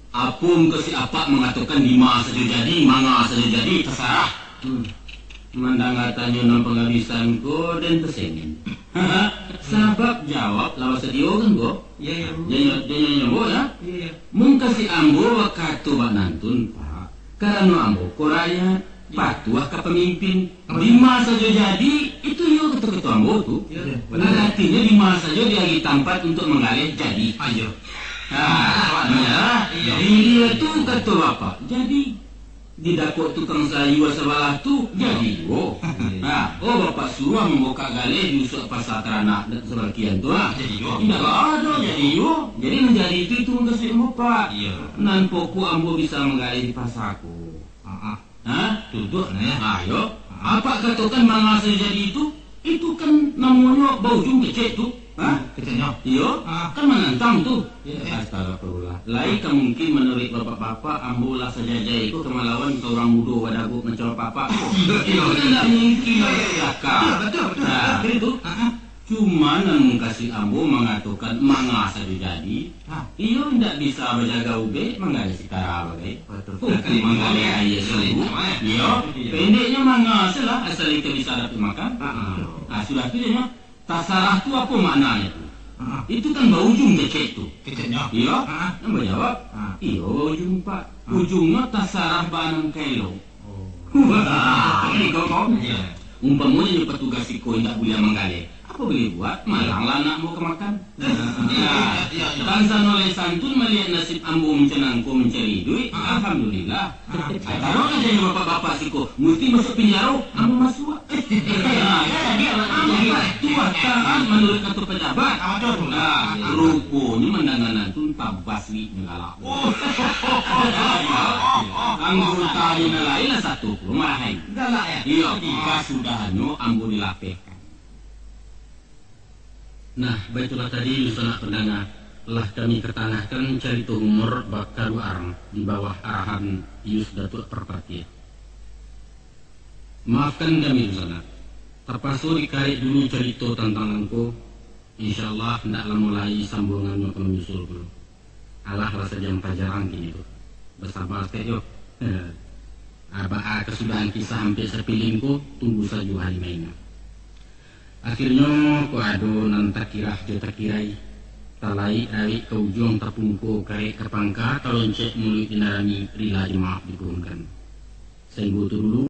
Apo mukasuik Apak mangatokan dima sajo jadi, manga sajo jadi, tasarah. Hmm. Mandanga tanyo nan pangabisan ko, den tasengin. Sabab jawab lah basadio kan ko? Iyo, iyo. Janyo, janyo, janyo ambo, ya? Iyo, iyo. Mukasuik ambo bakato bak nantun, Pak. Karano ambo ko rakyat, patuah ka pamimpin. Dima sajo jadi, itu iyo kato-kato ambo tu. Iyo, iyo. Aratinyo dima sajo diagiah tampat untuak manggaleh jadi. Ah, iyo. Ha, awak nyo lah. Iyo. Diri tu kato Bapak, jadi. Di dakek tukang sayua sabalah tu, jadi juo. Nah, oh, bapak suruah mambukak galeh di usuak pasa taranak dak sabagian tu, ah. Jadi juo. Indak ado, jadi juo. Jadi nan jadi itu, itu mukasuik bapak. Iyo. Nan pokok ambo bisa manggaleh di pasa ko. Ah, ah. Ha? Tutuak nah, yo. Ah, yo. Apak katokan manga sajo jadi itu, itu kan namonyo baujung kecek tu. Ha? Keceknyo. Iyo, ah, kan manantang tu. Iyo. Astagfirullah. Lai ka mungkin manuruik bapak-bapak, ambo lah sajajai ko ka malawan ka urang mudo badagok macam bapak ko. Iyo, iyo. Itu kan ndak mungkin. Iyo, iyo, iyo. Betul, betul, betul. Nah, betul. Itu. Ah, ah. Cuma nan mukasuik ambo mangatokan manga sajo jadi. Ha. Iyo, indak bisa bajaga ubek, manggaleh sitara bagai. Betul. Bukan manggaleh aia sungguah. Iyo, iyo. Pendeknyo manga se lah, asal kito bisa dapek makan. Ha, ha. Ah, sudah tu je nyo, tasarah tu apo maknanyo tu? Ha. Itu kan baujung kecek tu. Keceknyo. Iyo, ha. Nan bajawab, ha. Iyo, baujung, Pak. Ha. Ujungnyo tasarah baanam kailo. Oh. Wah, iko ko. Iyo. Umpamonyo patugas siko indak buliah manggaleh, apo buliah buek, malanglah anak ambo ka makan. Iyo, iyo, iyo, iyo. Tan sano lai santun maliek nasib ambo mancako mancari iduik, ah, alhamdulillah. Ah. Taruih aja bapak-bapak siko, musti masuak pinjaro, ambo masuak. Nah, jadi ambo lah tuah tahan manuruik kato pajabat. Ah, betul, betul. Nah, ruponyo mandanga nan tu tabas duitnyo galak. Oh. Anggotanyo nan lain lah satu pulo marahan. Galak, yo? Iyo, kasudahannyo ambo dilapehkan. Nah, baitulah tadi, dunsanak pandanga, lah kami katangahkan carito humor bakaduo arang di bawah arahan Yus Datuak Parpatiah. Maafkan kami, dunsanak, tapaso dikarek dulu carito tantang nangko. Insya Allah, ndak lamo lai sambuangannyo ka manyusul pulo. Alah, lah sajam pajarang kini tu. Basaba saketek yo. Abaa kasudahan kisah ampek sapilin ko, tunggu sajo hari mainnyo. Akhirnyo, ko ado nan takirah jo takirai, talaik rawik ka ujuang tapungko, karek ka pangka, taloncek muluik dinarami, rila jo maaf dipuhunkan. Sainggo tu dulu.